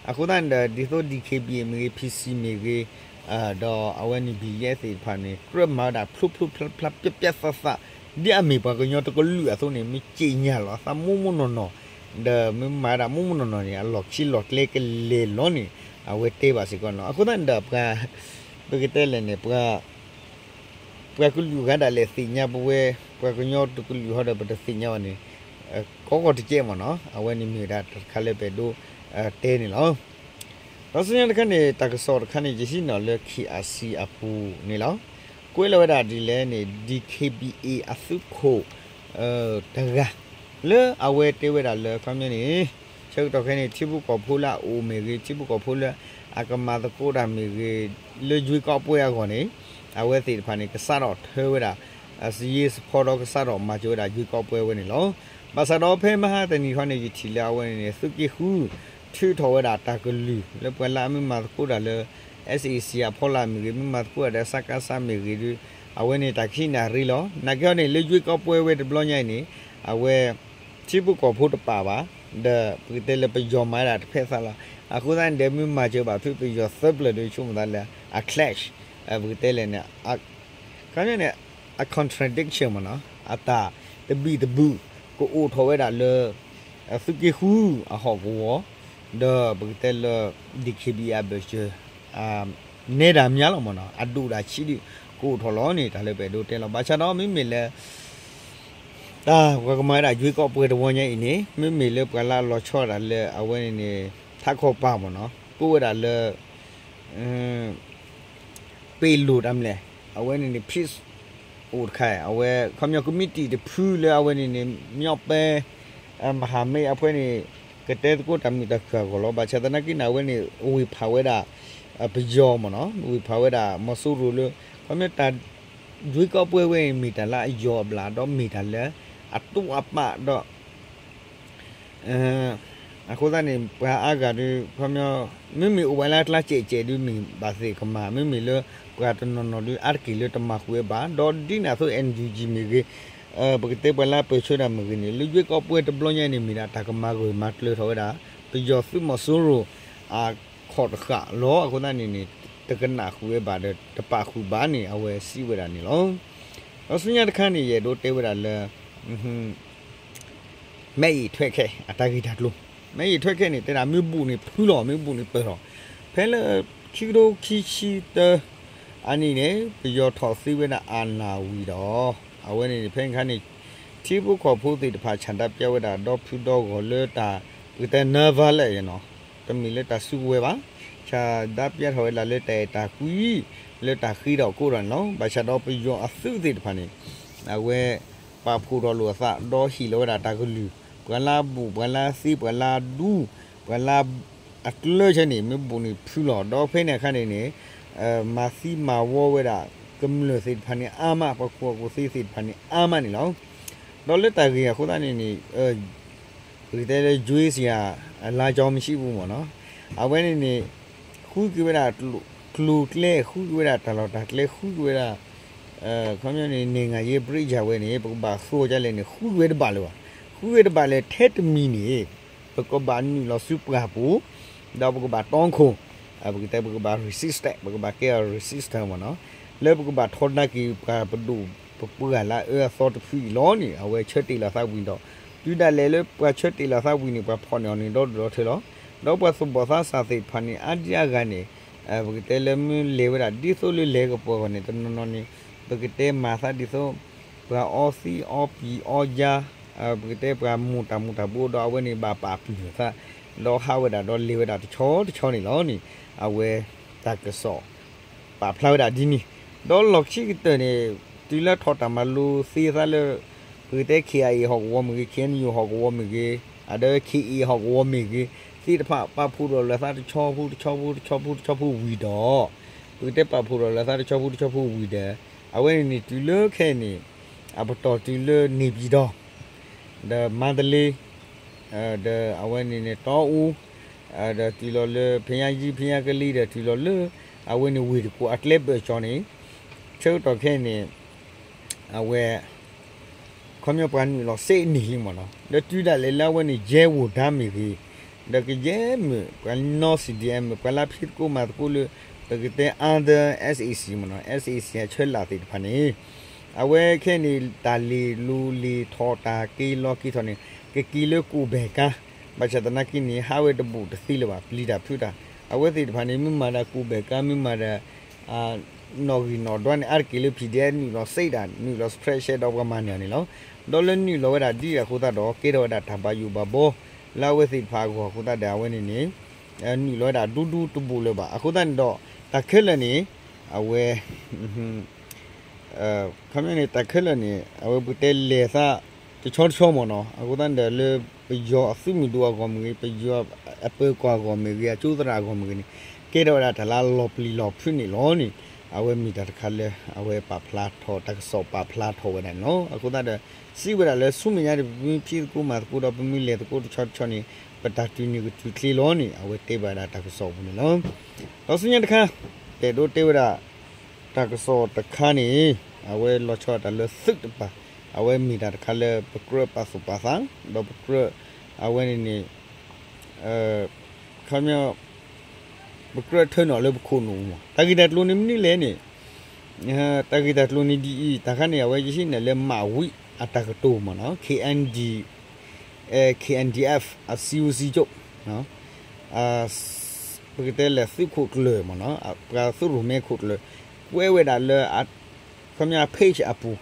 အဃိသတးန့ၣ်ဒီး ဒ်သိး D K B A မ့ၢ်ဂ့ၤ P C မ့ၢ်ဂ့ၤ ဒီးအဝဲန့ၣ် ဘံၣ်ယဲၢ်သ့ၣ်တဖၣ်န့ၣ် ကြၢးမၤဝဲဒၣ်ဖျိဖျိဖျါဖျါ ပျၢ်ပျၢ်သးသး ဒ်အမ့ၢ်ပှၤကညီတကလုာ်အသိးန့ၣ် မ့ၢ်က့ညါလီၤအသးမိၢ်မိၢ်နီၢ်နီၢ် ဒီးမ့ၢ်မၤဝဲဒၣ်မိၢ်မိၢ်နီၢ်နီၢ်န့ၣ် အလီၢ်ခံလီၢ်ကျဲကလဲၤလီၤန့ၣ် အဝဲတဲဘၣ်စ့ၢ်ကီးန့ၣ်လီၤ. အဃိသတးန့ၣ်ဒီးပှၤ ပကတဲလဲၣ်န့ၣ် ပှၤ ပှၤကလုာ်ဂၤဒၣ်လဲာ်သ့ၣ်ညါပဝဲ ပှၤကညီတကလုာ်ဟီဒီး ပတသ့ၣ်ညါဘၣ်န့ၣ် ကီကီၢ်တကဲမ့ၢ်နီၤ အဝဲန့ၣ်မ့ၢ်ဝဲဒၣ်တၢ်တခါလၢပအဲၣ်ဒိးတဲန့ၣ်လီၤ. ဒီးဆူညါတခါန့ၣ် တၢ်ကစီၣ်တခါန့ၣ် ယဟံးန့ၢ်လၢ K R C အပူၤန့ၣ်လီၤ. ကွဲးလီၤဝဲဒၣ်ဒ်လဲၣ်န့ၣ် D K B A အသုးခိၣ် တဂၤ လၢအဝဲတဲဝဲဒၣ်လၢ ခီပညီန့ၣ် ဆၢကတီၢ်ခဲအံၤန့ၣ် ထံဖိကီၢ်ဖိလၢအအိၣ်မ့ၢ်ဂ့ၤ ထံဖိကီၢ်ဖိလၢအကမၤသကိးတၢ်မ့ၢ်ဂ့ၤ လၢယွ့ကီးပွဲအဂီၢ်န့ၣ် အဝဲသ့ၣ်တဖၣ်န့ၣ် ကစးထီၣ်ထၢဝဲဒၣ် စယ့စဖီဒီး ကစးထီၣ်မၤစၢၤဝဲဒၣ်ယွ့ကီးပွဲဝဲန့ၣ်လီၤ. ဘၣ်ဆၣ်ဒီးဖဲမဟါတနံၤခီန့ၣ် ယထံၣ်လၢအဝဲန့ၣ်န့ၣ် သုးက့ဃု ထုးထီၣ်ဝဲဒၣ်တၢ်ကလုၢ် လၢပှၤလၢအမ့ၢ်မၤသကိးတၢ်လၢ SAC အဖီလာ်မ့ၢ်ဂ့ၤ မ့ၢ်မၤသကိးတၢ်ဒီး စကစ မ့ၢ်ဂ့ၤဒီး အဝဲန့ၣ်တၢ်ခံးနၣ်ရံၣ်လီၤ. နာ်က့ဟီန့ၣ် လၢယွ့ကီးပွဲဝဲတဘျီညါအံၤန့ၣ် အဝဲ ထံဖိကီၢ်ဖိတပာ်ဘၣ် ဒီးပကတဲလၢပယီၤမၤဝဲဒၣ်တဖျၢၣ်သးလီၤ. အဃိသတးန့ၣ်ဒီး မ့ၢ်မၤစၢၤဘၣ်ဖုပယီၤသၢဖျၢၣ်ဒီး ဆိကမိၣ်သးလၢ အ clash, ပကတဲလဲၣ်န့ၣ် ခီပညီန့ၣ် အ contradiction မ့ၢ်နီၤ, အတၢ်တဘံၣ်တဘုၣ် ကအိၣ်ထီၣ်ဝဲဒၣ်လၢ သုးက့ဃုအဟီၣ်ကဝီၤ, ဒီးပကတဲလၢ DKBA အဘၢၣ်စၢၤ နဲဒၣ်မါလီၤမ့ၢ်နီၤ, အဒိၣ်ဒၣ်ဆံးဒုး ကအိၣ်ထီၣ်လီၤန့ၣ် တၢ်လၢပအဲၣ်ဒိးတဲလီၤ. ဘၣ်ဆၣ်ဒီးမ့မ့ၢ်လၢ တၢ်ပှၤကမၤဝဲဒၣ် ရွေးကောက်ပွဲ တဝီညါအံၤန့ၣ် မ့မ့ၢ်လၢပှၤလၢအလီၤဆီဒၣ်တၢ်လၢအဝဲန့ၣ်န့ၣ် ထးခီပၤမ့ၢ်နီၤ, ကိးဝဲဒၣ်လၢ ပ့ၤလိာ်တၢ်မလဲၣ်, အဝဲန့ၣ်န့ၣ် peace အိၣ်တခါ, အဝဲခီပညီ ကမံးတံာ်တဖုလၢအဝဲန့ၣ်န့ၣ် မၠီၣ်ပဲ မဟာမိတ် အဖဲန့ၣ် ကတဲသကိးတၢ်မုာ်တၢ်ခုၣ်အဂီၢ်လီၤ. ဘၣ်ဆၣ်သနာ်က့န့ၣ် အဝဲန့ၣ် ဝ့ၤဖးဝဲဒၣ် ပယီၤမ့ၢ်နီၤ, ဝ့ၤဖးဝဲဒၣ်မီၤစိရိၤလၢ ခီပညီတၢ် ရွေးကောက်ပွဲ ဝဲအံၤ မ့ၢ်တၢ်လၢအယီၤအဘျၣ် ဒီးမ့ၢ်တၢ်လၢအတိၢ်အပာ်ဒီး အဃိသတးန့ၣ် ပှၤအါဂၤဒုး ခီပညီ မ့မ့ၢ်အိၣ်ဝဲလၢအကျါစဲးစဲးဒုး မ့ၢ်ဘၣ်သ့ၣ်ကမၤ, မ့မ့ၢ်လၢပှၤတနီၤနီၤဒုး အါတက့ၢ်လၢတမၤဃုာ်ဝဲဘၣ်, ဒီးဒ်န့ၣ်အသိး NUG မ့ၢ်ဂ့ၤ, ပကတဲပှၤလၢအပၢၢ်ဆၢတၢ်မ့ၢ်ဂ့ၤန့ၣ် လၢရွေးကောက်ပွဲ တဘျီညါန့ၣ် မ့ၢ်ဒၣ်တၢ်ကမၤဂၢၢ်မၤကျၢၤထီၣ်ဝဲဒၣ် ပယီၤသုးမီၤစိရိၤ အခီၣ်တဃာ်လီၤ. အဃိသတးန့ၣ်န့ၣ် တကနၣ်ဃုာ်ဝဲဘၣ်ဒီး တပာ်ဃုာ်ဘၣ်န့ၣ် အဝဲစံးဝဲဒၣ်န့ၣ်လီၤ. ဒီးဆူညါတခါန့ၣ် ယအဲၣ်ဒိးတဲဝဲဒၣ်လၢ မဲအံၤထွဲခဲ အတၢ်ဂ့ၢ်တၢ်ကျိၤ, မဲအံၤထွဲခဲန့ၣ် တဲဒၣ်မ့ၢ်ဘူးန့ၣ်ဖုလီၤ, မ့ၢ်ဘူးန့ၣ်ပၢၢ်လီၤ. ဖဲလၢ ခံကထိခံဆံတၢ အနံၣ်န့ၣ် ပယီၤထီၣ်သ့ဝဲဒၣ်အာဏာဝံၤဒီး အဝဲန့ၣ် ဖဲန့ၣ်အခါန့ၣ် ထံဖိကီၢ်ဖိသ့ၣ်တဖၣ် ဆန္ဒပြဝဲဒၣ် ဒီဖုဒီဂီၢ်လၢတၢ် ပကတဲ နၢၤဘၣ်လဲၣ်နီၤ, တမ့ၢ်လၢတၢ်စုကဝဲၤဘၣ်, ဆန္ဒပြထီၣ်ဝဲဒၣ်လၢတၢ်အဲၣ်တၢ်ကွံ လၢတၢ်ဃ့ထီၣ်ကိးထီၣ်န့ၣ်လီၤ. ဘၣ်ဆၣ်ဒီးပယီၤအသုးသ့ၣ်တဖၣ်န့ၣ် အဝဲ ပာ်ဖှိၣ်ထီၣ်လိာ်အသး ဒီးဟ့ၣ်လီၤဝဲဒၣ်တၢ်ကလုၢ်, ပှၤလၢအဘူး ပှၤလၢအသ့ ပှၤလၢအဒူ ပှၤလၢအကျၢဆၢန့ၣ် မ့ၢ်ဘူးန့ၣ်ဖုလီၤ. ဒီးဖဲန့ၣ်အခါန့ၣ်န့ၣ် မၤသံမၤဝီဝဲဒၣ် ကမျၢၢ်သ့ၣ်တဖၣ်န့ၣ်အါမး, ပှၤကူၣ်ဘၣ်ကူၣ်သ့သ့ၣ်တဖၣ်န့ၣ်အါမးန့ၣ်လီၤ. ဒီးလၢတၢ်ဂ့ၢ်အဃိသတးန့ၣ်န့ၣ် ပကတဲလၢ ယွ့စယၤ အလါကၠီမ့ၢ်ဆံးပူၤမ့ၢ်နီၤ, အဝဲန့ၣ်န့ၣ် ဃုက့ၤဝဲဒၣ် ကျိၤကျဲ ဃုက့ၤဝဲဒၣ်တၢ်လီၢ်တၢ်ကျဲ ဃုက့ၤဝဲဒၣ် ခီပညီန့ၣ် နဲၣ်ငၤယ့ ဘြ့ယၤဝဲန့ၣ် ပကဘၣ်ဃုအီၤဒ်လဲၣ်န့ၣ် ဃုက့ၤဝဲတဘၣ်လၢၤဘၣ်. ဃုက့ၤတဘၣ်လၢၤ ထဲတမံၤန့ၣ် ပကဘၣ်နုာ်လီၤဆူပှၢ်ပူၤ ဒီးပကဘၣ်တီခိၣ်, ပကတဲပကဘၣ် resist, ပကဘၣ်ကဲအီၤ resist မ့ၢ်နီၤ, လၢပကဘၣ်ထီဒါက့ၤ ပှၤပဒိၣ်ပပှၢ်လၢအအၢအသီတဖုအံၤလီၤန့ၣ် အဝဲဆၢတဲာ်လီၤသးဝံၤဒီး တုၤဒၣ်လဲာ်လၢပှၤဆၢတဲာ်လီၤသးဝံၤန့ၣ် ပှၤဖီၣ်န့ၢ်အီၤန့ၣ် ဒီဒူၣ်ဒီထၢလီၤ. ဒီးပှၤသူၣ်ဘီၣ်သးစၢ်သ့ၣ်တဖၣ်န့ၣ် အါဒံအါဂၤန့ၣ် ပကတဲလၢမ့ၢ်လဲၤဝဲဒၣ်ဒ်သိးလၢလဲၤကပှဲၤဂီၢ်န့ၣ် တနီၤနီၤန့ၣ် ပကတဲမၤသးဒ်သိး ပှၤအီသံးအီပံၤအီယါ, ပကတဲပှၤမူၤတၢ်မူၤတၢ်ဘိ ဒီးအဝဲန့ၣ်ဘၣ်ပာ်ပျုၢ်အသး ဒီးဟးဝဲဒၣ်ဒီးလဲၤဝဲဒၣ်တဆီတဆီန့ၣ်လီၤန့ၣ် အဝဲတၢ်ကစီၣ်ပာ်ဖျါဝဲဒၣ်ဒ်န့ၣ်, ဒီးလီၢ်ခံကတၢၢ်န့ၣ် တုၤလၢထီၣ်တၢ်မၤလိသ့သးလၢ ပကတဲ KIA ဟီၣ်ကဝီၤမ့ၢ်ဂ့ၤ, KNU ဟီၣ်ကဝီၤမ့ၢ်ဂ့ၤ, အဒီး KA ဟီၣ်ကဝီၤမ့ၢ်ဂ့ၤ, သ့ၣ်တဖၣ်ပာ်ဖှိၣ်ဒီးလၢသးတဆီဖိတဆီဖိတဆီဖိတဆီဖိ ဝံၤဒီး ပကတဲပာ်ဖှိၣ်ဒီးလၢသးတဆီဖိတဆီဖိဝံၤဒီး အဝဲန့ၣ်န့ၣ် တုၤလၢခဲအံၤန့ၣ် အပတီၢ်တုၤလၢန့ၣ်ပၠံၤတီၤ ဒီးမါတလ့ ဒီးအဝဲန့ၣ်န့ၣ် တီအူ, ဒီးတုၤလီၤလၢ ဖဲညါယံ ဖဲညါကလံ ဒီးတုၤလီၤလၢ အဝဲန့ၣ်ဝ့ၢ်တကူၣ်အကျဲဘၢၣ်စၢၤန့ၣ် ဆၢကတီၢ်ခဲအံၤန့ၣ် အဝဲ ခီပညီပှၤနုာ်လီၤစ့န့ၢ်လံမ့ၢ်နီၤ, ဒီးတုၤဒၣ်လဲာ်လၢအဝဲန့ၣ် ယဲဝိၢ်ဒါမ့ၢ်ဂ့ၤ, ဒီးကယဲၢ်မ့ၢ် ပှၤနီၢ် CDM မ့ၢ် ပှၤလၢဖံးသကိးမၤသကိးလၢ ပကတဲ under SAC မ့ၢ်နီၤ, SAC အဆၢလာ်သ့ၣ်တဖၣ်န့ၣ် အဝဲခဲအံၤန့ၣ် တၢ်လ့ၤလူၤလ့ၤထီၣ် တၢ်က့ၤလီၤက့ၤထီၣ်န့ၣ် ကက့ၤလၢကူၣ်ဘဲၣ်ကါ, ဘၣ်ဆၣ်သနာ်က့န့ၣ် ဟးဝဲတဘူးတသ့လၢၤဘၣ် ပျံၤတၢ်ဖုးတၢ်, အဝဲသ့ၣ်တဖၣ်န့ၣ် မ့ၢ်မၤဒၣ်ကူၣ်ဘဲၣ်ကါ မ့ၢ်မၤဒၣ် နီၣ်ဂံၢ်နီၣ်ဒွးန့ၣ် အါတက့ၢ်လၢ PDF နုာ်လီၤစ့ဒၣ် နုာ်လီၤ suppression ဒီးပှၤမၤန့ၢ်အီၤန့ၣ်လီၤ. ဒီးလၢနုာ်လီၤဝဲဒၣ်ဒ်အဃိသတးဒီး ကဲထီၣ်ဝဲဒၣ်တၢ်ဘၣ်ယိၣ်ဘၣ်ဘီ လၢအဝဲသ့ၣ်တဖၣ်အဂီၢ်အဃိသတးဒီး အဝဲန့ၣ်န့ၣ် နုာ်လီၤဝဲဒၣ်ဒူဒူတဘူးလၢၤဘၣ်. အဃိသတးန့ၣ်ဒီး တၢ်ခဲလၢာ်န့ၣ် အဝဲ ခီပညီန့ၣ် တၢ်ခဲလၢာ်န့ၣ် အဝဲပကတဲလဲၤသးတဆီတဆီမ့ၢ်နီၤ, အဃိသတးန့ၣ်ဒီး လၢပယီၤအသုးမုၢ်ဒိၣ်အဂီၢ်မ့ၢ်ဂ့ၤ, ပယီၤအပၢၤကီၢ်အဂီၢ်မ့ၢ်ဂ့ၤ, အကၠိသရၣ်အဂီၢ်မ့ၢ်ဂ့ၤန့ၣ် ကဲထီၣ်ဝဲဒၣ်တၢ်လၢလီၤပျံၤလီၤဖုးန့ၣ်လီၤန့ၣ် အဝဲမ့ၢ်တၢ်တခါလၢ အဝဲပာ်ဖျါထီၣ် တၢ်ကစီၣ်ပာ်ဖျါထီၣ်ဝဲဒၣ်န့ၣ်လီၤ. အဃိသတးဒီး စံးဝဲဒၣ်လၢဆူမဲာ်ညါဒီး ပမ့ၢ်ဖံးသကိးမၤသကိးဒီး ပမ့ၢ်လဲၤသကိးတဆီတဆီန့ၣ် ပတၢ်တုၤနုာ်ကတုၤချ့လီၤန့ၣ် အဝဲတဲဘၣ်ဝဲဒၣ်တၢ်ကစီၣ်အပူၤန့ၣ်လီၤ. ဒီးဆူညါတခါ ပအဲၣ်ဒိးတဲဝဲဒၣ် တၢ်ကစီၣ်တခါန့ၣ် အဝဲလီၤဆီဒၣ်တၢ်လၢသုးတပၤ, အဝဲမ့ၢ်တၢ်တခါလၢပကြၢးပာ်သူၣ်ပာ်သး ဒီးပကြၢး အဝဲန့ၣ်န့ၣ် ခီပညီ ပကြၢးထၢနုာ်လၢပခိၣ်နူာ်မး တၢ်ဂ့ၢ်တၢ်ကျိၤန့ၣ်မနုၤလဲၣ်န့ၣ် တၢ်ဂ့ၢ်တၢ်ကျိၤန့ၣ်ဒ်အံၤ တၢ်ခါန့ၣ် အဝဲယဟံးန့ၢ်လၢမၤဝံၤအတၢ်ကတိၤမးနီၤ K N D, K N D F အ C O C ကၠိ ပကတဲလဲၣ်သုးခိၣ်ကျၢၢ်မးနီၤ ပှၤသုးရိၣ်မဲခိၣ်ကျၢၢ် ကွဲးဝဲဒၣ်လၢ ခီပညီ page အပူၤ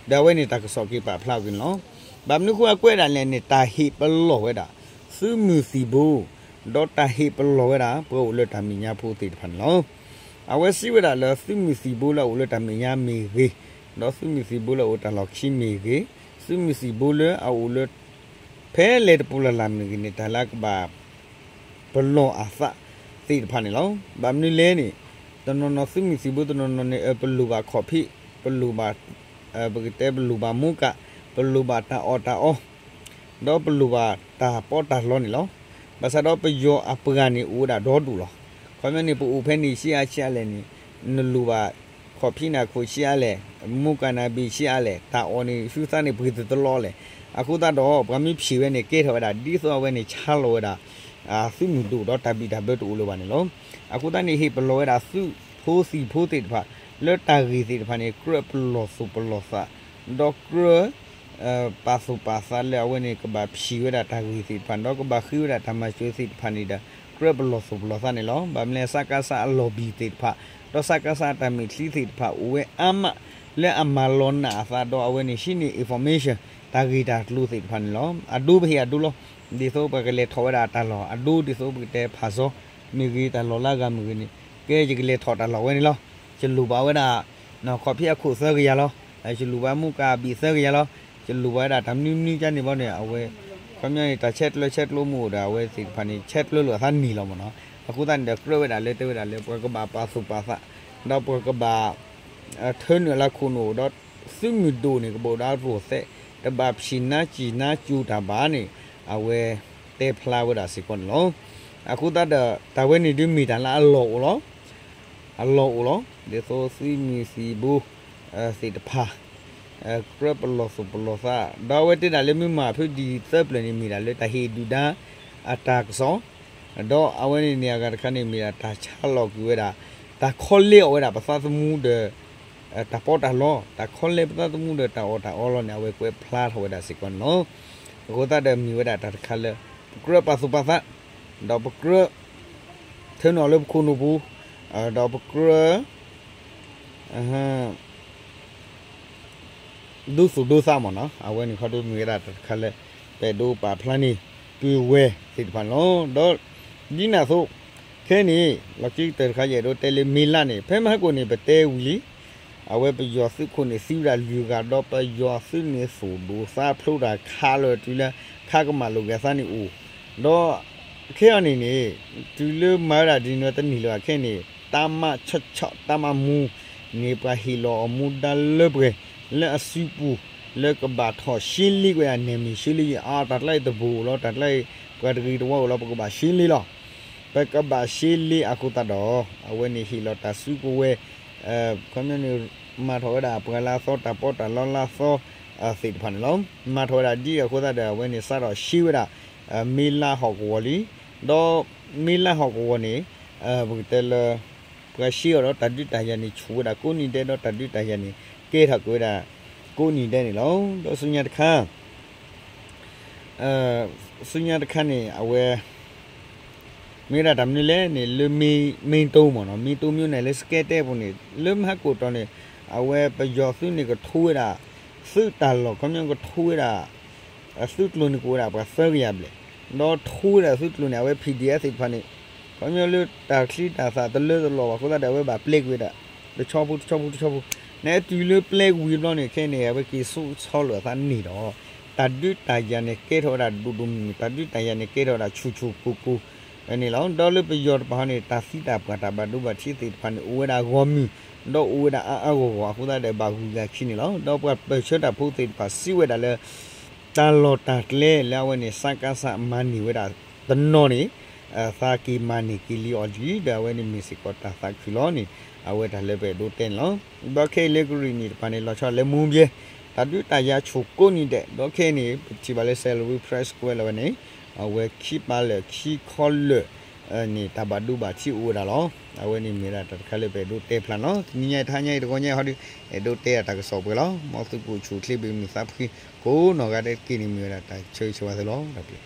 ဒီးအဝဲန့ၣ်တၢ်ကစီၣ်က့ၤပာ်ဖျါကွံာ်န့ၣ်လီၤ. ဘၣ်မနုၤဃိအကွဲးဒၣ်လဲၣ်န့ၣ် တၢ်ဟ့ၣ်ပလီၢ်ဝဲဒၣ် သုးမုၢ်သံၣ်ဘိ ဒီးတၢ်ဟ့ၣ်ပလီၢ်ဝဲဒၣ် ပှၤအိၣ်လၢတၢ်မဲာ်ညါဖိသ့ၣ်တဖၣ်န့ၣ်လီၤ. အဝဲစံးဝဲဒၣ်လၢသုးမုၢ်သံၣ်ဘိလၢအအိၣ်လၢတၢ်မဲာ်ညါမ့ၢ်ဂ့ၤ, ဒီးသုးမုၢ်သံၣ်ဘိလၢအအိၣ်တၢ်လီၢ်ခံမ့ၢ်ဂ့ၤ, သုးမုၢ်သံၣ်ဘိလၢအအိၣ်လၢ ဖဲလဲၣ်တပူၤလၢ်လၢ်မ့ၢ်ဂ့ၤန့ၣ် တၢ်လၢကဘၣ် ပလီၢ်အသးသ့ၣ်တဖၣ်န့ၣ်လီၤ. ဘၣ်မနုၤလဲၣ်န့ၣ် တနီၤနီၤသုးမုၢ်သံၣ်ဘိတနီၤနီၤန့ၣ် ပလိၣ်ဘၣ်ခီၣ်ဖံး, ပလိၣ်ဘၣ် ပကတဲပလိၣ်ဘၣ်မူကး, ပလိၣ်ဘၣ်တၢ်အီၣ်တၢ်အီ, ဒီးပလိၣ်ဘၣ်တၢ်ပီးတၢ်လီန့ၣ်လီၤ. ဘၣ်ဆၣ်ဒီးပယီၤအပှၤန့ၣ်အိၣ်ဝဲဒၣ်ဒီဒူၣ်လီၤ. ခီပညီန့ၣ် ပအိၣ်ဖဲန့ၣ်ဆံးအါဆံးအါလဲၣ်န့ၣ် နလိၣ်ဘၣ်ခီၣ်ဖံးနၢ်ခိၣ်ဆံးအါလဲၣ်, မူကးနၢ်ဘ့ၣ်ဆံးအါလဲၣ်, တၢ်အီၣ်န့ၣ် သုသးန့ၣ်ပှ့ၤတတလီလဲၣ်. အဃိသတးဒီး ပှၤမ့ၢ်ဖံးဝဲန့ၣ် ကဲထီၣ်ဝဲဒၣ် ဒ်သိးအဝဲန့ၣ် ဆါလီၤဝဲဒၣ် သုးမုၢ်ဒိၣ်ဒီးတၢ်ဘံၣ်တၢ်ဘၢတအိၣ်လၢၤဘၣ်န့ၣ်လီၤ. အဃိသတးန့ၣ် ဟ့ၣ်ပလီၢ်ဝဲဒၣ်သုးဖိသံၣ်ဖိသ့ၣ်တဖၣ် လၢတၢ်ဂ့ၢ်သ့ၣ်တဖၣ်န့ၣ် ကြၢးပလီၢ်သူၣ်ပလီၢ်သး ဒီးကြၢး ပာ်သူၣ်ပာ်သးလၢအဝဲန့ၣ်ကဘၣ်ဖံးဝဲဒၣ်တၢ်ဂ့ၢ်သ့ၣ်တဖၣ် ဒီးကဘၣ်ဃ့ဝဲဒၣ်တၢ်မၤစၢၤသ့ၣ်တဖၣ်န့ၣ်ဒီး ကြၢးပလီၢ်သူၣ်ပလီၢ်သးန့ၣ်လီၤ. ဘၣ်မနုၤလဲၣ် စကစ အလီၢ်ဘံၣ်သ့ၣ်တဖၣ် ဒီးစကစ အတၢ်မဲာ်ချံသ့ၣ်တဖၣ် အိၣ်ဝဲအါမး လၢအမၤလီၤနးအသး ဒီးအဝဲန့ၣ်ဟံးန့ၢ် information တၢ်ဂ့ၢ်တၢ်ကျိၤသ့ၣ်တဖၣ်န့ၣ်လီၤ. အဒိပဟ့ၣ်အဒိလီၤ. ဒ်သိးပှၤကလဲၤထီၣ်ဝဲဒၣ်တၢ်လီၢ် အဒိဒ်သိးပကတဲဖးစီ မ့ၢ်ဂ့ၤတၢ်လီၢ်လၢအဂၤမ့ၢ်ဂ့ၤန့ၣ် ကဲယကလဲၤထီၣ်တၢ်လီၢ်ဝဲန့ၣ်လီၤ. ယလိၣ်ဘၣ်ဝဲဒၣ် ခီၣ်ဖံးအခိၣ်သၢကယၤလီၤ. ယလိၣ်ဘၣ်မူကးအဘံၣ်သၢကယၤလီၤ. ယလိၣ်ဘၣ်ဝဲဒၣ်တၢ်မနုၤမနုၤကန့ၣ်ဘီန့ၣ် အဝဲ ခီပညီန့ၣ် တၢ်ဆဲးကျၢဆဲးကျိးမ့ၢ်အိၣ်ဒီး အဝဲသ့ၣ်တဖၣ်န့ၣ် ဆဲးကျၢလိာ်အသးန့ၣ်လီၤမ့ၢ်နီၤ. အဃိသတးန့ၣ်ဒီး ကြၢးဝဲဒၣ်လၢတဲဝဲဒၣ်လၢ ပှၤကဘၣ်ပာ်သူၣ်ပာ်သး ဒီးပှၤကဘၣ် ထၢနုာ်လၢခိၣ်နူာ်ဒီး သုးမုၢ်ဒိၣ်န့ၣ် ကဘၣ်အိၣ်ဒီးအရိၣ်သဲး တဘၣ်ဖံးနါစံၣ်နါစူၤတၢ်ဘၣ်န့ၣ် အဝဲတဲဖျါဝဲဒၣ်စ့ၢ်ကီးန့ၣ်လီၤ. အဃိသတးဒီး တၢ်ဝဲန့ၣ်ဒုးမ့ၢ်တၢ်လၢအလီၢ်အိၣ်လီၤ. အလီၢ်အိၣ်လီၤ. ဒ်သိးသုးမုၢ်သံၣ်ဘိ သ့ၣ်တဖၣ် ကြၢးပလီၢ်သူၣ်ပလီၢ်သး ဒီးအဝဲတဲဒၣ်လၢမ့ၢ်မၤဖုဒ်သၢပျၢၤန့ၣ် မ့ၢ်ဒၣ်လၢတၢ်ဟ့ၣ်ဒုၣ်ဒါအတၢ်ကစီၣ် ဒီးအဝဲန့ၣ်န့ၣ် အဂၤတခါန့ၣ် မ့ၢ်ဒၣ်တၢ်ဆါလီၤကွံာ်ဝဲဒၣ် တၢ်ခီလဲအီၤဝဲဒၣ်ပသးသမူဒီး တၢ်ပီးတၢ်လီ တၢ်ခီလဲပသးသမူဒီးတၢ်အီၣ်တၢ်အီလီၤန့ၣ် အဝဲကွဲးဖျါထီၣ်ဝဲဒၣ်စ့ၢ်ကီးန့ၣ်လီၤ. အဃိသတးဒီးမ့ၢ်ဝဲဒၣ်တၢ်တခါလၢ ပကြၢးပာ်သူၣ်ပာ်သး ဒီးပကြၢး ထၢနုာ်လၢပခိၣ်နူာ်ပူၤ ဒီးပကြၢး ဒိသူၣ်ဒိသးမ့ၢ်နီၤ အဝဲန့ၣ်ခီဒိမ့ၢ်ဝဲဒၣ်တၢ်တခါလၢ ပအဲၣ်ဒိးပာ်ဖျါန့ၣ် ပုၢ်ဝဲၢ်သ့ၣ်တဖၣ်န့ၣ်လီၤ. ဒီးဒ်န့ၣ်အသိး ခဲအံၤန့ၣ် လီၢ်ခံကတၢၢ်တခါ ယအဲၣ်ဒိးတဲလၢမ့ၢ်လၢ်န့ၣ် ဖဲမဟါကိၣ်န့ၣ် ပတဲဝံၤလံ အဝဲပယီၤသုးခိၣ်န့ၣ်သံဝဲဒၣ်လွံၢ်ဂၤ ဒီးပယီၤသုးန့ၣ်သူၣ်ဒိၣ်သးဖျိးတၢ်ခးလီၤတုၤလၢ ခးကမၣ်လိာ်က့ၤအသးန့ၣ်အိၣ် ဒီး ခဲအံၤန့ၣ်န့ၣ် တုၤလၢမၤဝဲဒၣ်ဒ်န့ၣ်တနံၣ်လၢၤဘၣ်ခဲအံၤန့ၣ် တၢ်မၤဆီၣ်ဆီၣ်တၢ်မၤမူန့ၣ် ပှၤဟ့ၣ်လီၤအီၤမူဒါလၢပှဲၤ လၢအစုပူၤ လၢကဘၣ်ထီၣ်ရှဲလ့ကွံာ်ဒၣ် နယ်မြေရှင်းလင်းရေး အါ တၢ်ကျါအံၤတဘူးလီၤ တၢ်ကျါအံၤ ပှၤတဂ့ၤတဝါအိၣ်လီၤ ပကဘၣ်ရှဲလ့လီၤ. ပကဘၣ်ရှဲလ့အဃိသတးဒီး အဝဲန့ၣ်ဟ့ၣ်လီၤတၢ်စုကဝဲၤ ခီပညီန့ၣ် မၤထီၣ်ဝဲဒၣ်ပှၤလၢအသီတၢ်ပီးတၢ်လီလၢအသီ သ့ၣ်တဖၣ်န့ၣ်လီၤ. မၤထီၣ်ဝဲဒၣ်ဒ်အဃိသတးဒီး အဝဲန့ၣ်စးထီၣ်ရှဲဝဲဒၣ် မ့ၢ်လါဟီၣ်ကဝီၤလံ. ဒီးမ့ၢ်လါဟီၣ်ကဝီၤန့ၣ် ပကတဲလၢ ပှၤရှဲအီၤဒီးတၢ်ဒုးတၢ်ယၤန့ၣ် ဆူၣ်ဝဲဒၣ်ကိးနံၤဒဲး ဒီးတၢ်ဒုးတၢ်ယၤန့ၣ် ကဲထီၣ်က့ၤဝဲဒၣ် ကိးနံၤဒဲးန့ၣ်လီၤ. ဒီးဆူညါတခါ ဆူညါတခါန့ၣ် အဝဲ မ့ၢ်ဝဲဒၣ်တၢ်မနုၤလဲၣ်န့ၣ် လၢမ့ၢ်တိမ့ၢ်နီၤ မ့ၢ်တိမ့ၢ်န့ၣ် လၢစကဲတဲပူၤန့ၣ် လၢမဟါကိၣ်တီၤန့ၣ် အဝဲပယီၤသုးန့ၣ်ကထိဝဲဒၣ် သုးတၢ်လီၢ် ခီပညီကထိဝဲဒၣ် သုးကျိၤန့ၣ်ကအိၣ်ဝဲဒၣ်ပှၤသၢကယၤဘျဲၣ် ဒီးထိဝဲဒၣ်သုးကျိၤန့ၣ် အဝဲ PDF သ့ၣ်တဖၣ်န့ၣ် ခီပညီလၢတၢ်ချံတၢ်သၣ်တလၢတလီၢ်ဘၣ်အဃိသတးဒီး အဝဲဘၣ်ပျဲကွံာ်ဝဲဒၣ် တဆီဖိတဆီဖိတဆီဖိ န့ၣ်တုၤလၢပျဲကွံာ်ဘျီန့ၣ် ခဲအံၤန့ၣ် အဝဲက့ၤဆူၣ်ဆီလီၤအသးန့ၣ်ဒီး တၢ်ဒုးတၢ်ယၤန့ၣ်ကဲထီၣ်ဝဲဒၣ်ဒိၣ်ဒိၣ်မုၢ်မုၢ် တၢ်ဒုးတၢ်ယၤန့ၣ်ကဲထီၣ်ဝဲဒၣ်ဆူၣ်ဆူၣ်ကိၢ်ကိၢ်န့ၣ်လီၤ. ဒီးလၢပယီၤတပၤဟီန့ၣ် တၢ်သံတၢ်ပှၢ်တၢ်ဘၣ်ဒိဘၣ်ထံးသ့ၣ်တဖၣ်န့ၣ် အိၣ်ဝဲဒၣ်ဂီၢ်မုၢ် ဒီးအိၣ်ဝဲဒၣ်အါအါဂီၢ်ဂီၢ်အဃိသတးဒီး ဘၣ်ဂုၤဂၤခံန့ၣ်လီၤ. ဒီးပှၤပၢၢ်ဆၢတၢ်ဖိသ့ၣ်တဖၣ်စံးဝဲဒၣ်လၢ တၢ်လီၢ်တၢ်ကျဲလၢအဝဲန့ၣ် စကစ မၤန့ၢ်ဝဲဒၣ်တနီၤန့ၣ် သးက့ၤမၤန့ၢ်က့ၤလံအီၤလံ ဒီးအဝဲန့ၣ်မ့ၢ်စ့ၢ်ကီးတၢ်သးခုလီၤန့ၣ် အဝဲတၢ်လၢပအဲၣ်ဒိးတဲန့ၣ်လီၤ. ဒီးခဲအံၤလၢကရံၣ်နံၣ်တပၤန့ၣ် လီၤဆီလၢမူဘဲ တၢ်ဒုးတၢ်ယၤဆိၣ်ကိးနံၤဒဲး ဒီးခဲအံၤန့ၣ် ပထံၣ်ဘၣ်လၢ Salween Press Square လီၤဝဲန့ၣ် အဝဲခံပာ်လၢာ်ခံခီလၢာ် န့ၣ် တၢ်ဘၣ်ဒိဘၣ်ထံးအိၣ်ဝဲဒၣ်လီၤ. အဝဲန့ၣ်မ့ၢ်ဝဲဒၣ်တၢ်တခါလၢပအဲၣ်ဒိးတဲဖျါန့ၣ်လီၤ. တနံၤညါအံၤ တဟါညါအံၤ တဂီၤညါအံၤဟီဒီး အဲၣ်ဒိးတဲဒၣ်တၢ်ကစီၣ်ပှဲၤလီၤ. မ်သုကအိၣ်ဆူၣ်အိၣ်ချ့ ဘၣ်မုာ်သးဖှံကိးနီၢ်ဂၤဒဲးတက့ၢ်န့ၣ် မ့ၢ်ဝဲဒၣ်တၢ်ဆၢဂ့ၤဆၢဝါသုလီၤ. တၢ်ဘျုး